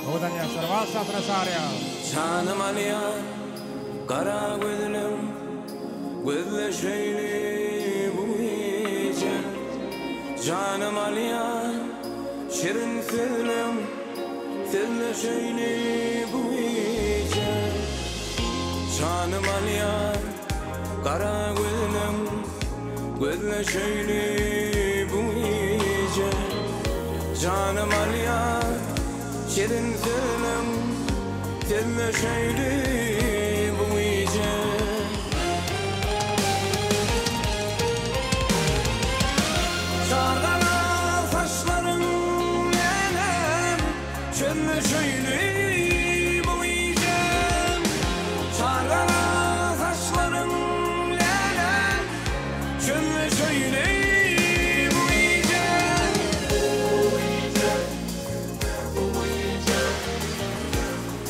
Owadan ýaşlar wals tansyna çagyrýar. Janym alýar gara gözleň Gözleşeýli bu gije Janym alýar şirin sözleň Sözleşeýli bu gije Janym alýar gara gözleň Gözleşeýli bu gije Janym alýar şirin sözleň Sözleşeýli bu gije. Çargala saçlaryň menem Çözleşeýli bu gije. Çargala saçlaryň menem Çözleşeýli bu gije.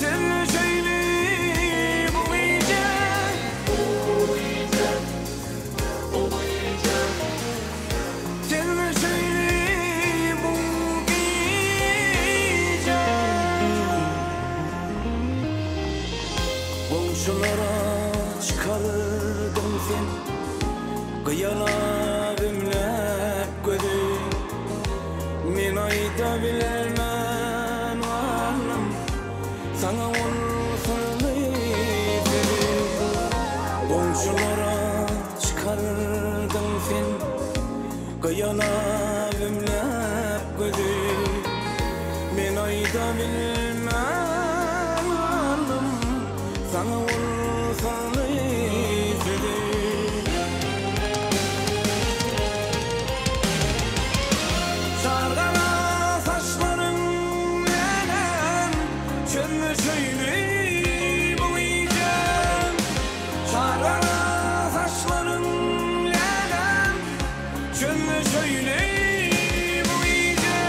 Sözleşeýli bu gije. Sözleşeýli bu gije. Goňşulara çykardyň sen Gyýalap ümläp gözi. Men aýda bilmän galdym Saňa ol syrly sözi. Goňşulara çykardyň sen Gyýalap ümläp gözi. Men aýda bilmän galdym Saňa ol syrly sözi. Çargala saçlaryň menem Çözleşeýli bu gije. Çargala saçlaryň menem Çözleşeýli bu gije.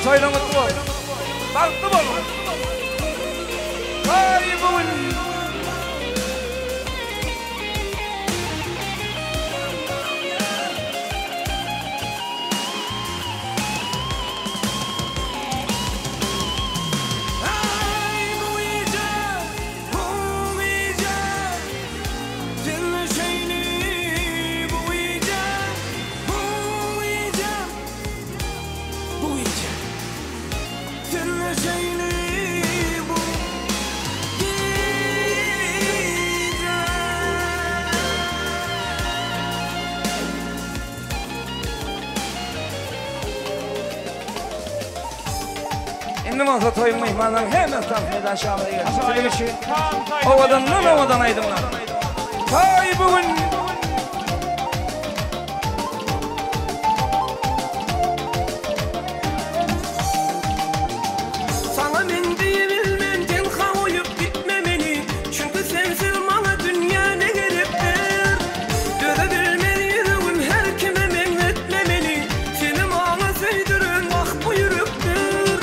Toýlaň gutly bolsun. Bagtly boluň. Toý bu gün. Aý bu gije, bu gije Senle şeýle bu gije, bu gije Bu gije Senle şeýle bu gije. Indi bolsa toýuň myhmanlaryň hemmesi tans meýdan şamyza gelsin. Siziň üçin owadandan owadan aýdymlar. Toý bu gün. Saňa men diýebilmen tenha goýup gitme meni Çünki sensiz maňa dünýä ne gerekdir Döze bilmez ýüregim her kime meňzetme meni Seni maňa söýdüren wah bu ýürekdir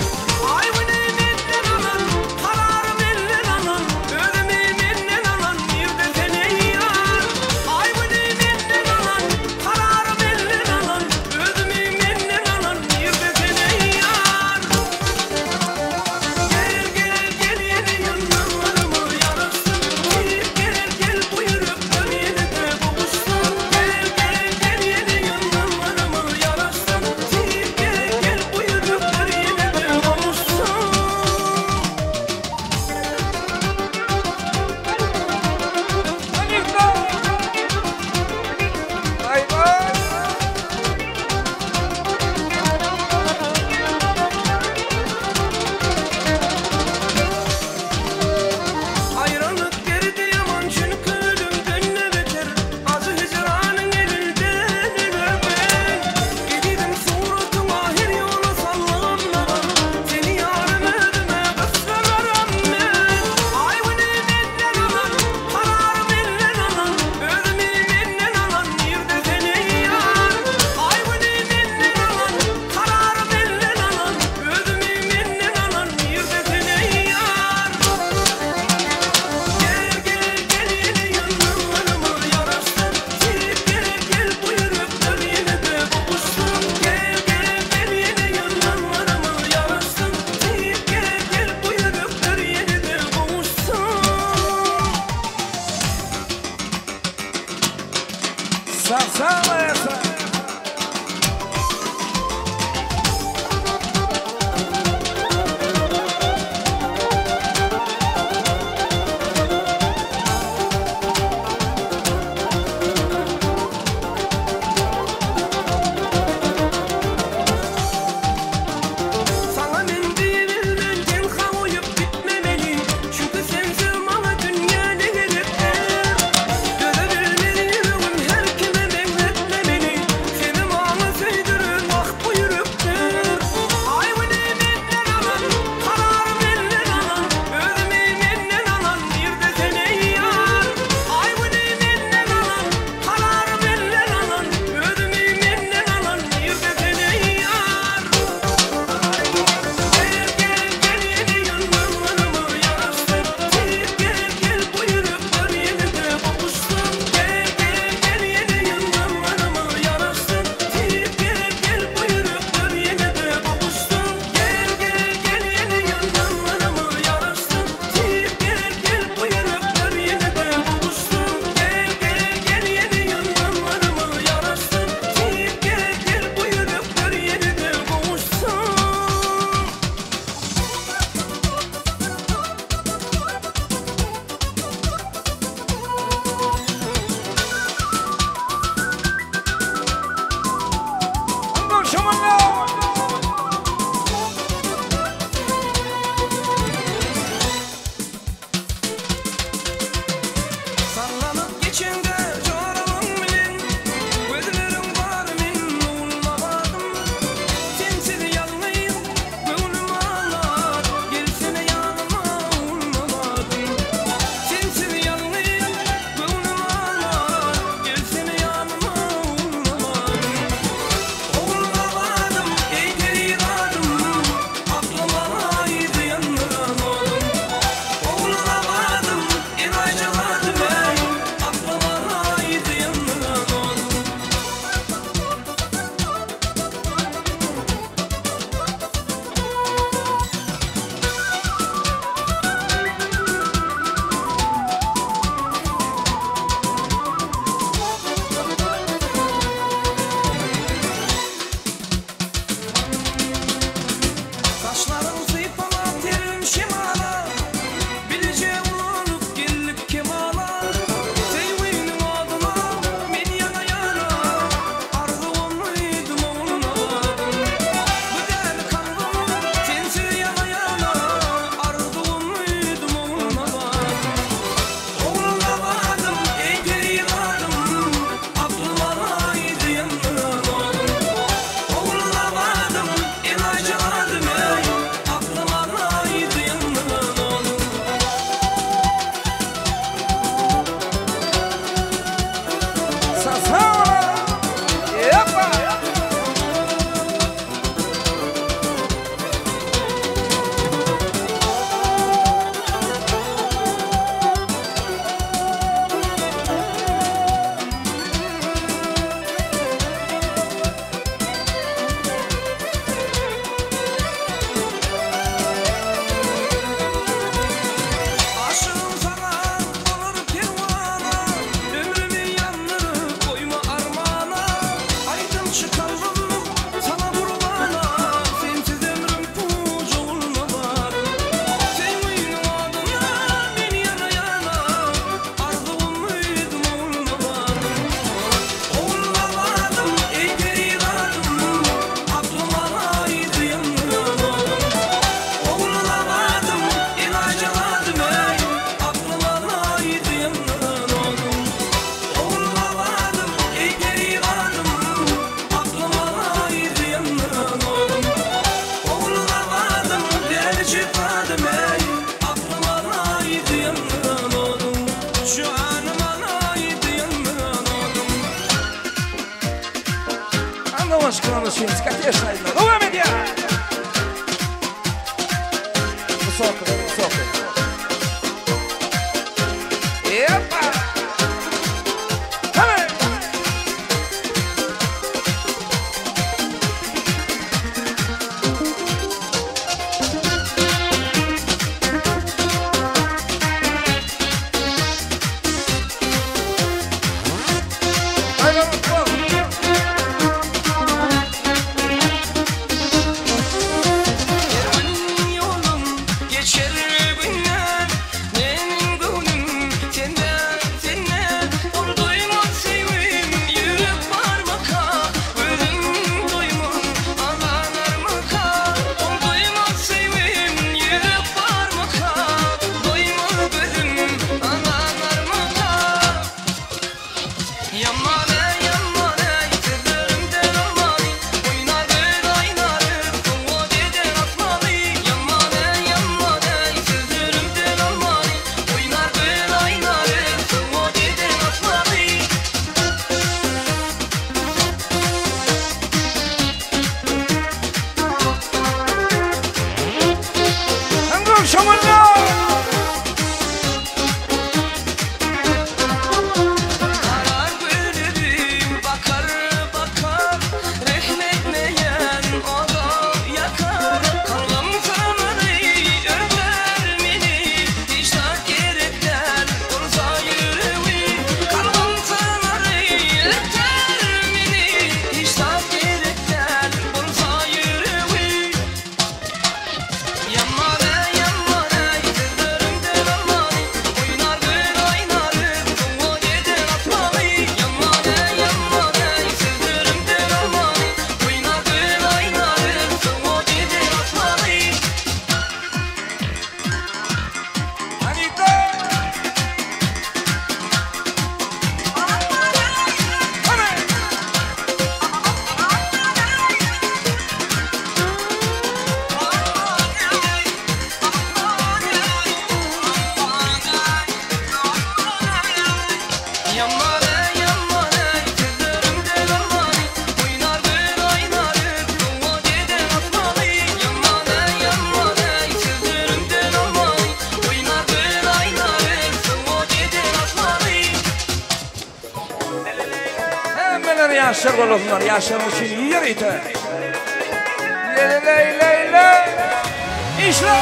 Aý güni menden alan karary menden alan Özümi menden alan nirde sen eý ýar Aý güni menden alan karary menden alan Özümi menden alan nirde sen eý ýar Gel gel gel ýene ýyldyzlarymyz ýaraşsyn Gel gel gel bu ýürekler ýene-de gowuşsyn Gel gel gel ýene ýyldyzlarymyz ýaraşsyn Gel gel gel bu ýürekler ýene-de gowuşsyn. Aýralyk derdi ýaman çünki ölümden ne beter Ajy hijranyň elinden öler men Ezizim suratyňa her ýola salgym nazar Seni ýarym özüme gysganaram men Aý güni menden alan karary menden alan Özümi menden alan nirde sen eý ýar Aý güni menden alan karary menden alan Özümi menden alan nirde sen eý ýar Gel gel gel ýene ýyldyzlarymyz ýaraşsyn Gel gel gel bu ýürekler ýene-de gowuşsyn Gel gel gel ýene ýyldyzlarymyz ýaraşsyn Gel gel gel bu ýürekler ýene-de gowuşsyn. Sag sag maestro. Saňa men diýebilmen tenha goýup gitme meni Çünki sensiz maňa dünýä ne gerekdir Döze bilmez ýüregim her kime meňzetme üçin diskoteşny aýdymlar dowam edýär. Wysoky, wysoky. Ýeppa! Hany! Her gün ýolum geçer günden, Meniň göwnüm sende, sende. Ol doýmaz söýgim ýürek barmaka, Gözüm doýman alanarmyka? Ol doýmaz söýgim ýürek barmaka, Doýmaz gözüm alanarmyka? Ýaman-eý, ýaman-eý, sözlerimden almany, Oýnar göz aýnary, sowgat eder asmany. Ýaman-eý, ýaman-eý, sözlerimden almany, Oýnar göz aýnary, sowgat eder asmany. Ömrüm şoňunda! Gara gözlerim bakar bakar, Rehm etmeýän oda ýakar. Kalbym samary öper meni, Hiç zat gerek däl bolsa ýüregi. Kalbym samary öper meni, Hiç zat gerek däl bolsa ýüregi. Ýaman-eý, ýaman-eý, sözlerimden almany, Oýnar göz aýnary, sowgat eder asmany. Ýaman-eý, ýaman-eý, sözlerimden almany, Oýnar göz aýnary, sowgat eder asmany. Anita! Ýaman-eý, ýaman-eý, sözlerimden almany, Oýnar göz aýnary, sowgat eder asmany. Ýaman-eý, ýaman-eý, sözlerimden almany, Oýnar göz aýnary, sowgat eder asmany. Hemmeler ýaşlar bolasynlar, ýaşlaryň üçin ýörite. Le-le-leý-leý-leý! Işle!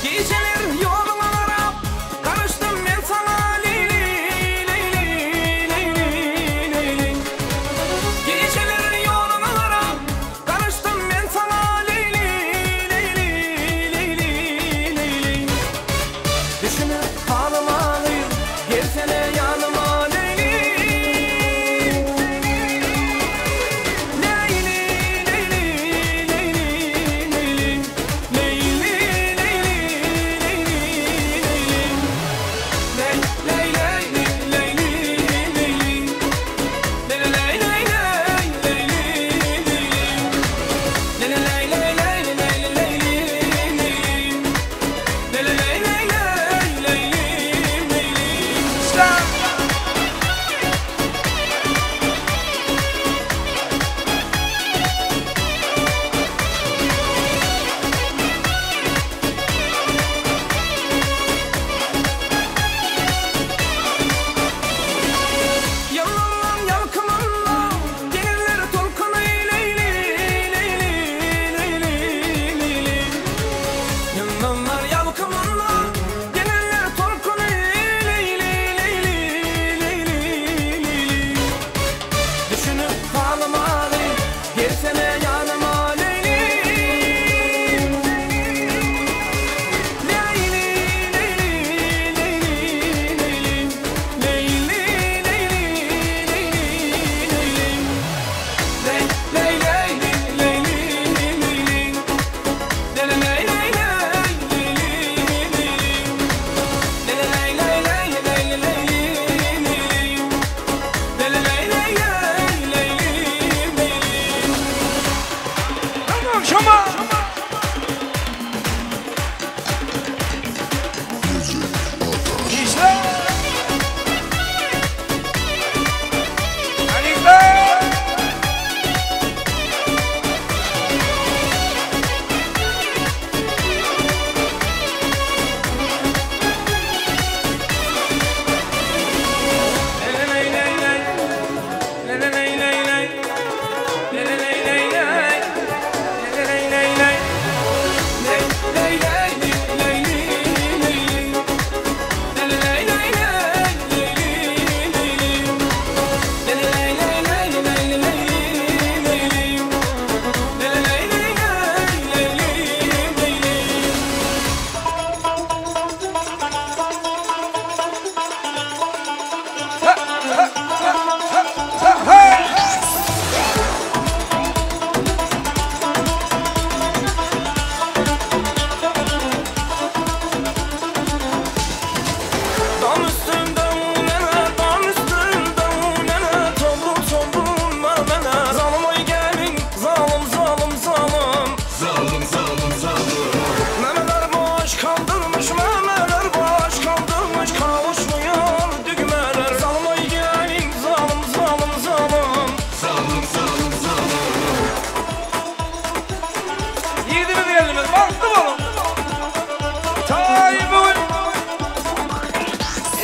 Gijeler ýoluňa garap, Garaşdym men saňa Leýli, Leýli, Leýli, Leýli. Gijeler ýoluňa garap, Garaşdym men saňa Leýli, Leýli, Leýli, Leýli. Düşünip halyma gyz, Gelsene ýanyma Leýli. Leýli, Leýli, Leýli, Leýli. Leýli, Leýli, Leýli, Leýli. Leý, leý, leý, leýli, leýli. Leý, leý, leý, leý, leýli, leýli. Leý, leý, leý, leý, leý, leýli, leýli. Leý, leý, leý, leý, leýli, leýli.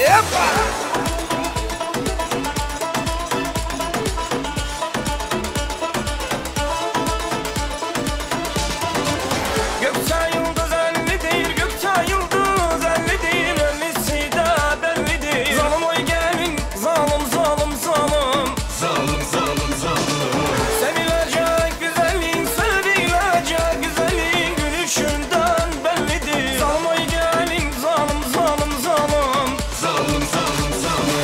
Ýeppa! Gökje ýyldyz ellidir, gökje ýyldyz ellidir, Ellisi-de bellidir. Zalym oý gelin, zalym, zalym, zalym. Zalym, zalym, zalym. Sevilecek güzelin, sevilecek güzelin, Gülüşünden bellidir. Zalym oý gelin, zalym, zalym, zalym. Zalym, zalym, zalym.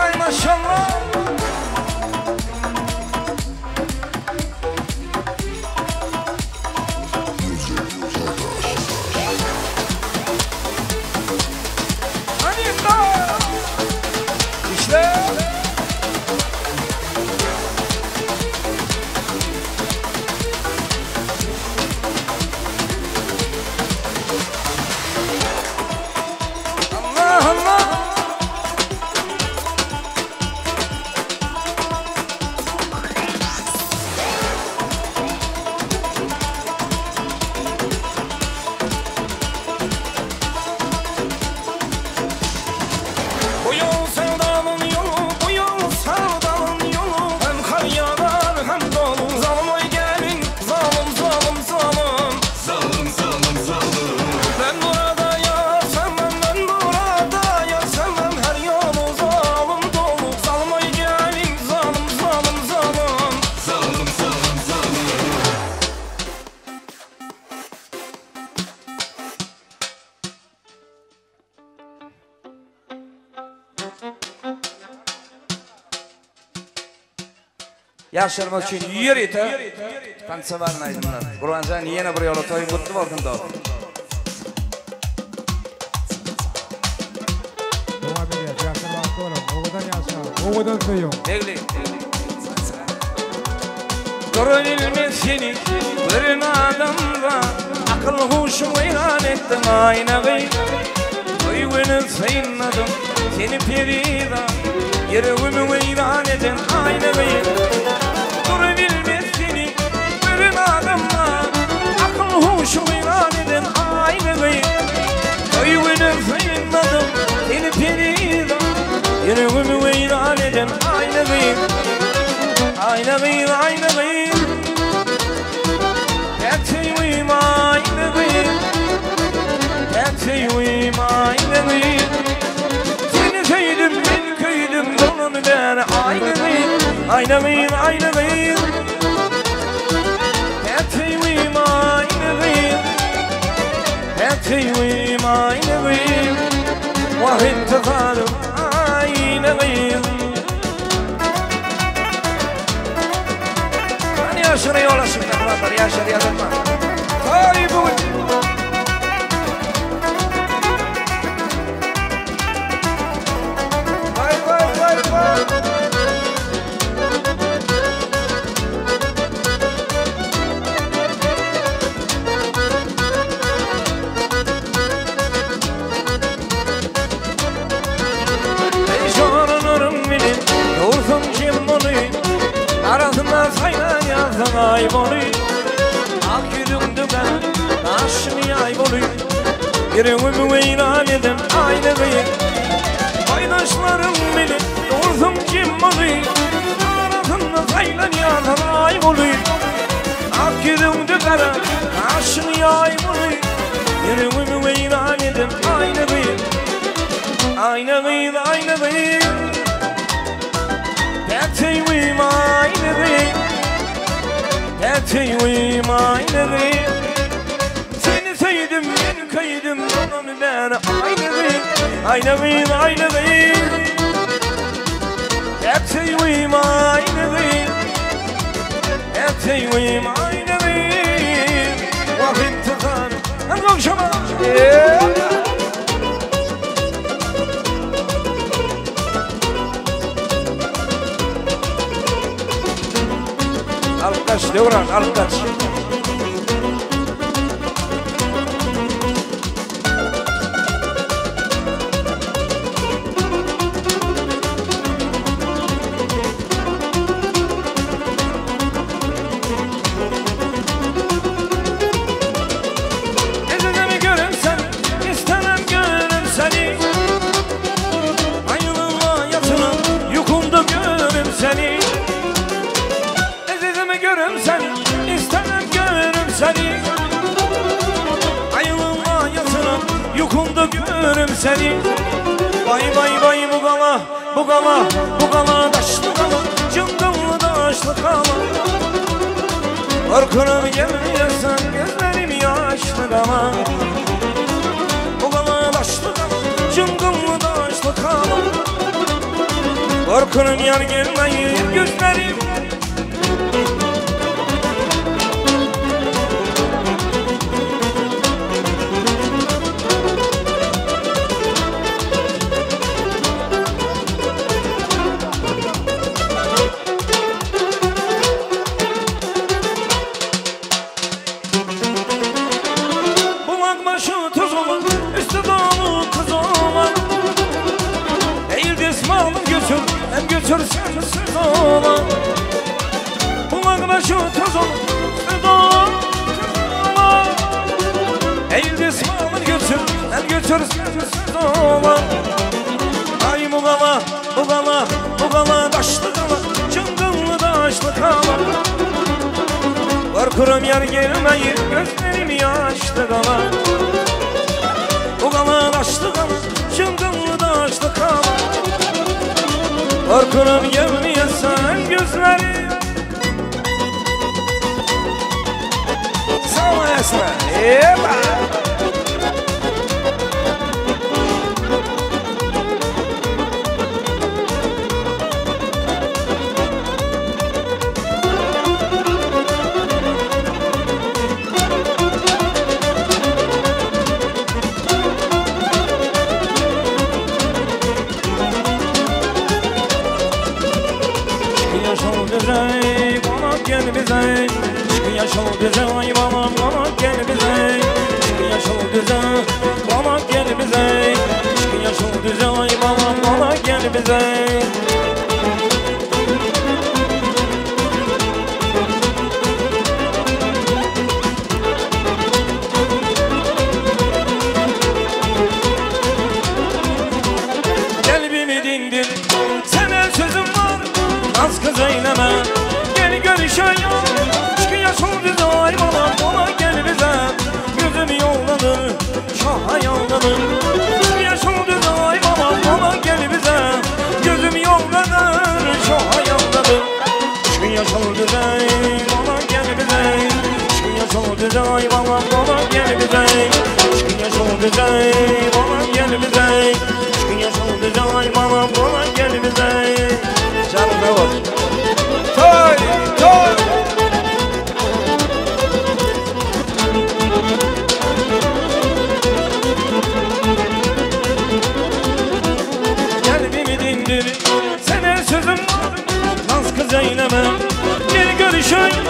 Ay maşallah. Hadi İşte. Allah Allah. Bu yol sevdanın yolu, bu yol sevdanın yolu. Hem kar yağar hem dolu. Zalım oy gelin, zalım zalım zalım. Zalım zalım zalım. Ben burada yaşamam, ben burada yaşamam. Her yolu zalım dolu. Zalım oy gelin, zalım zalım zalım. Zalım zalım zalım. Ýaşlarymyz üçin ýörite tansa baryn aýdymlar. Gurbanjan ýene bir ýola toýuň gutly bolsun dost. Dowam edýär. Ýaşlar bagtly boluň. Owadan ýaşaň. Owadan söýüň. Begli. Durubilmez seni gören adamda Akyl huşum weýran etdiň aýnagy Söýgüni synladym seni periza Ýüregimi weýran eden aýnagy Durubilmez seni gören adamda Akyl huşum weýran eden aýnagy Söýgüni synladym seni periza Ýüregimi weýran eden aýnagy Aýnagy, aýnagy Täçeýwim aýnagy Täçeýwim aýnagy Seni söýdüm, men köýdüm Dolan bäri aýnagy Aýnagy, aýnagy Täçeýwim aýnagy Täçeýwim aýnagy Wah intizarym aýnagy Hany ýaşyna ýol açyk myhmanlar, ýaşlar ýazylma. Toý bu gün. Vay vay vay vay. Eý joralarym bilen dursun kim muny Arasynda saýlan ýazsaň aý boly Ak ýüzüňde gara gaşyň ýaý boly Ýüregimi weýran eden aýna gyz Boýdaşlaryň bilen dursun kim muny Arasynda saýlan ýazsaň aý boly Ak ýüzüňde gara gaşyň ýaý boly Ýüregimi weýran eden aýna gyz Aýna gyz, aýna gyz Täçeýwim aýna gyz Täçeýwim aýna gyz Seni söýdüm, men köýdüm Ondan bäri aýna gyz Aýna gyz, aýna gyz Täçeýwim aýna gyz Täçeýwim aýna gyz Wah intizar Hadi gowşama Alyp gaç Döwran, alyp gaç. Görürüm seni, isterim görürüm seni. Ayılma yatırım, yukumda görürüm seni. Vay vay vay bu kala, bu kala, bu kala taşlı kala, cıngıllı taşlı kala. Korkurum gelmiyorsan gözlerim yaşlı kala. Bu kala taşlı kala, cıngıllı taşlı kala. Korkurum yar gelmeyi gözlerim. Bulak başı tuz olan, üstü dolu kız olan. Eğil desmalım götür, hem götür sensiz olan. Bulak başı tuz olan, üstü dolu kız olan. Eğil desmalım götür, hem götür sensiz olan. Ay bu kala, bu kala, bu kala taşlı kala, çıngıllı taşlı kala. Korkurum yar gelmeyi, gözlerim yaşlı kala. Bu kala taşlı kala, çıngıllı taşlı kala. Korkurum gelmeyesen gözlerim. Sağ ol Esra. Eyvallah. Gel bize, çık yaşıl düze, ay balam balam gel bize. Çık yaşıl düze, balam gel bize. Çık yaşıl düze, ay balam balam gel bize. Kalbimi dindir, sana sözüm var, naz kız eyleme. Çık yaşıl düze, ay balam balam gel bize. Gözüm yoldadır, şaha yoldadır. Çık yaşıl düze, ay balam balam gel bize. Gözüm yoldadır, şaha yoldadır. Çık yaşıl düze, balam gel bize. Çık yaşıl düze, ay balam balam gel bize. Çık yaşıl düze, balam gel bize. Çık yaşıl düze, ay balam balam gel bize. Canım ne var? Toy, toy. Kalbimi dindir, sana sözüm var, naz kız eyleme. Gel görüşelim,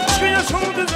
çık yaşıl düze.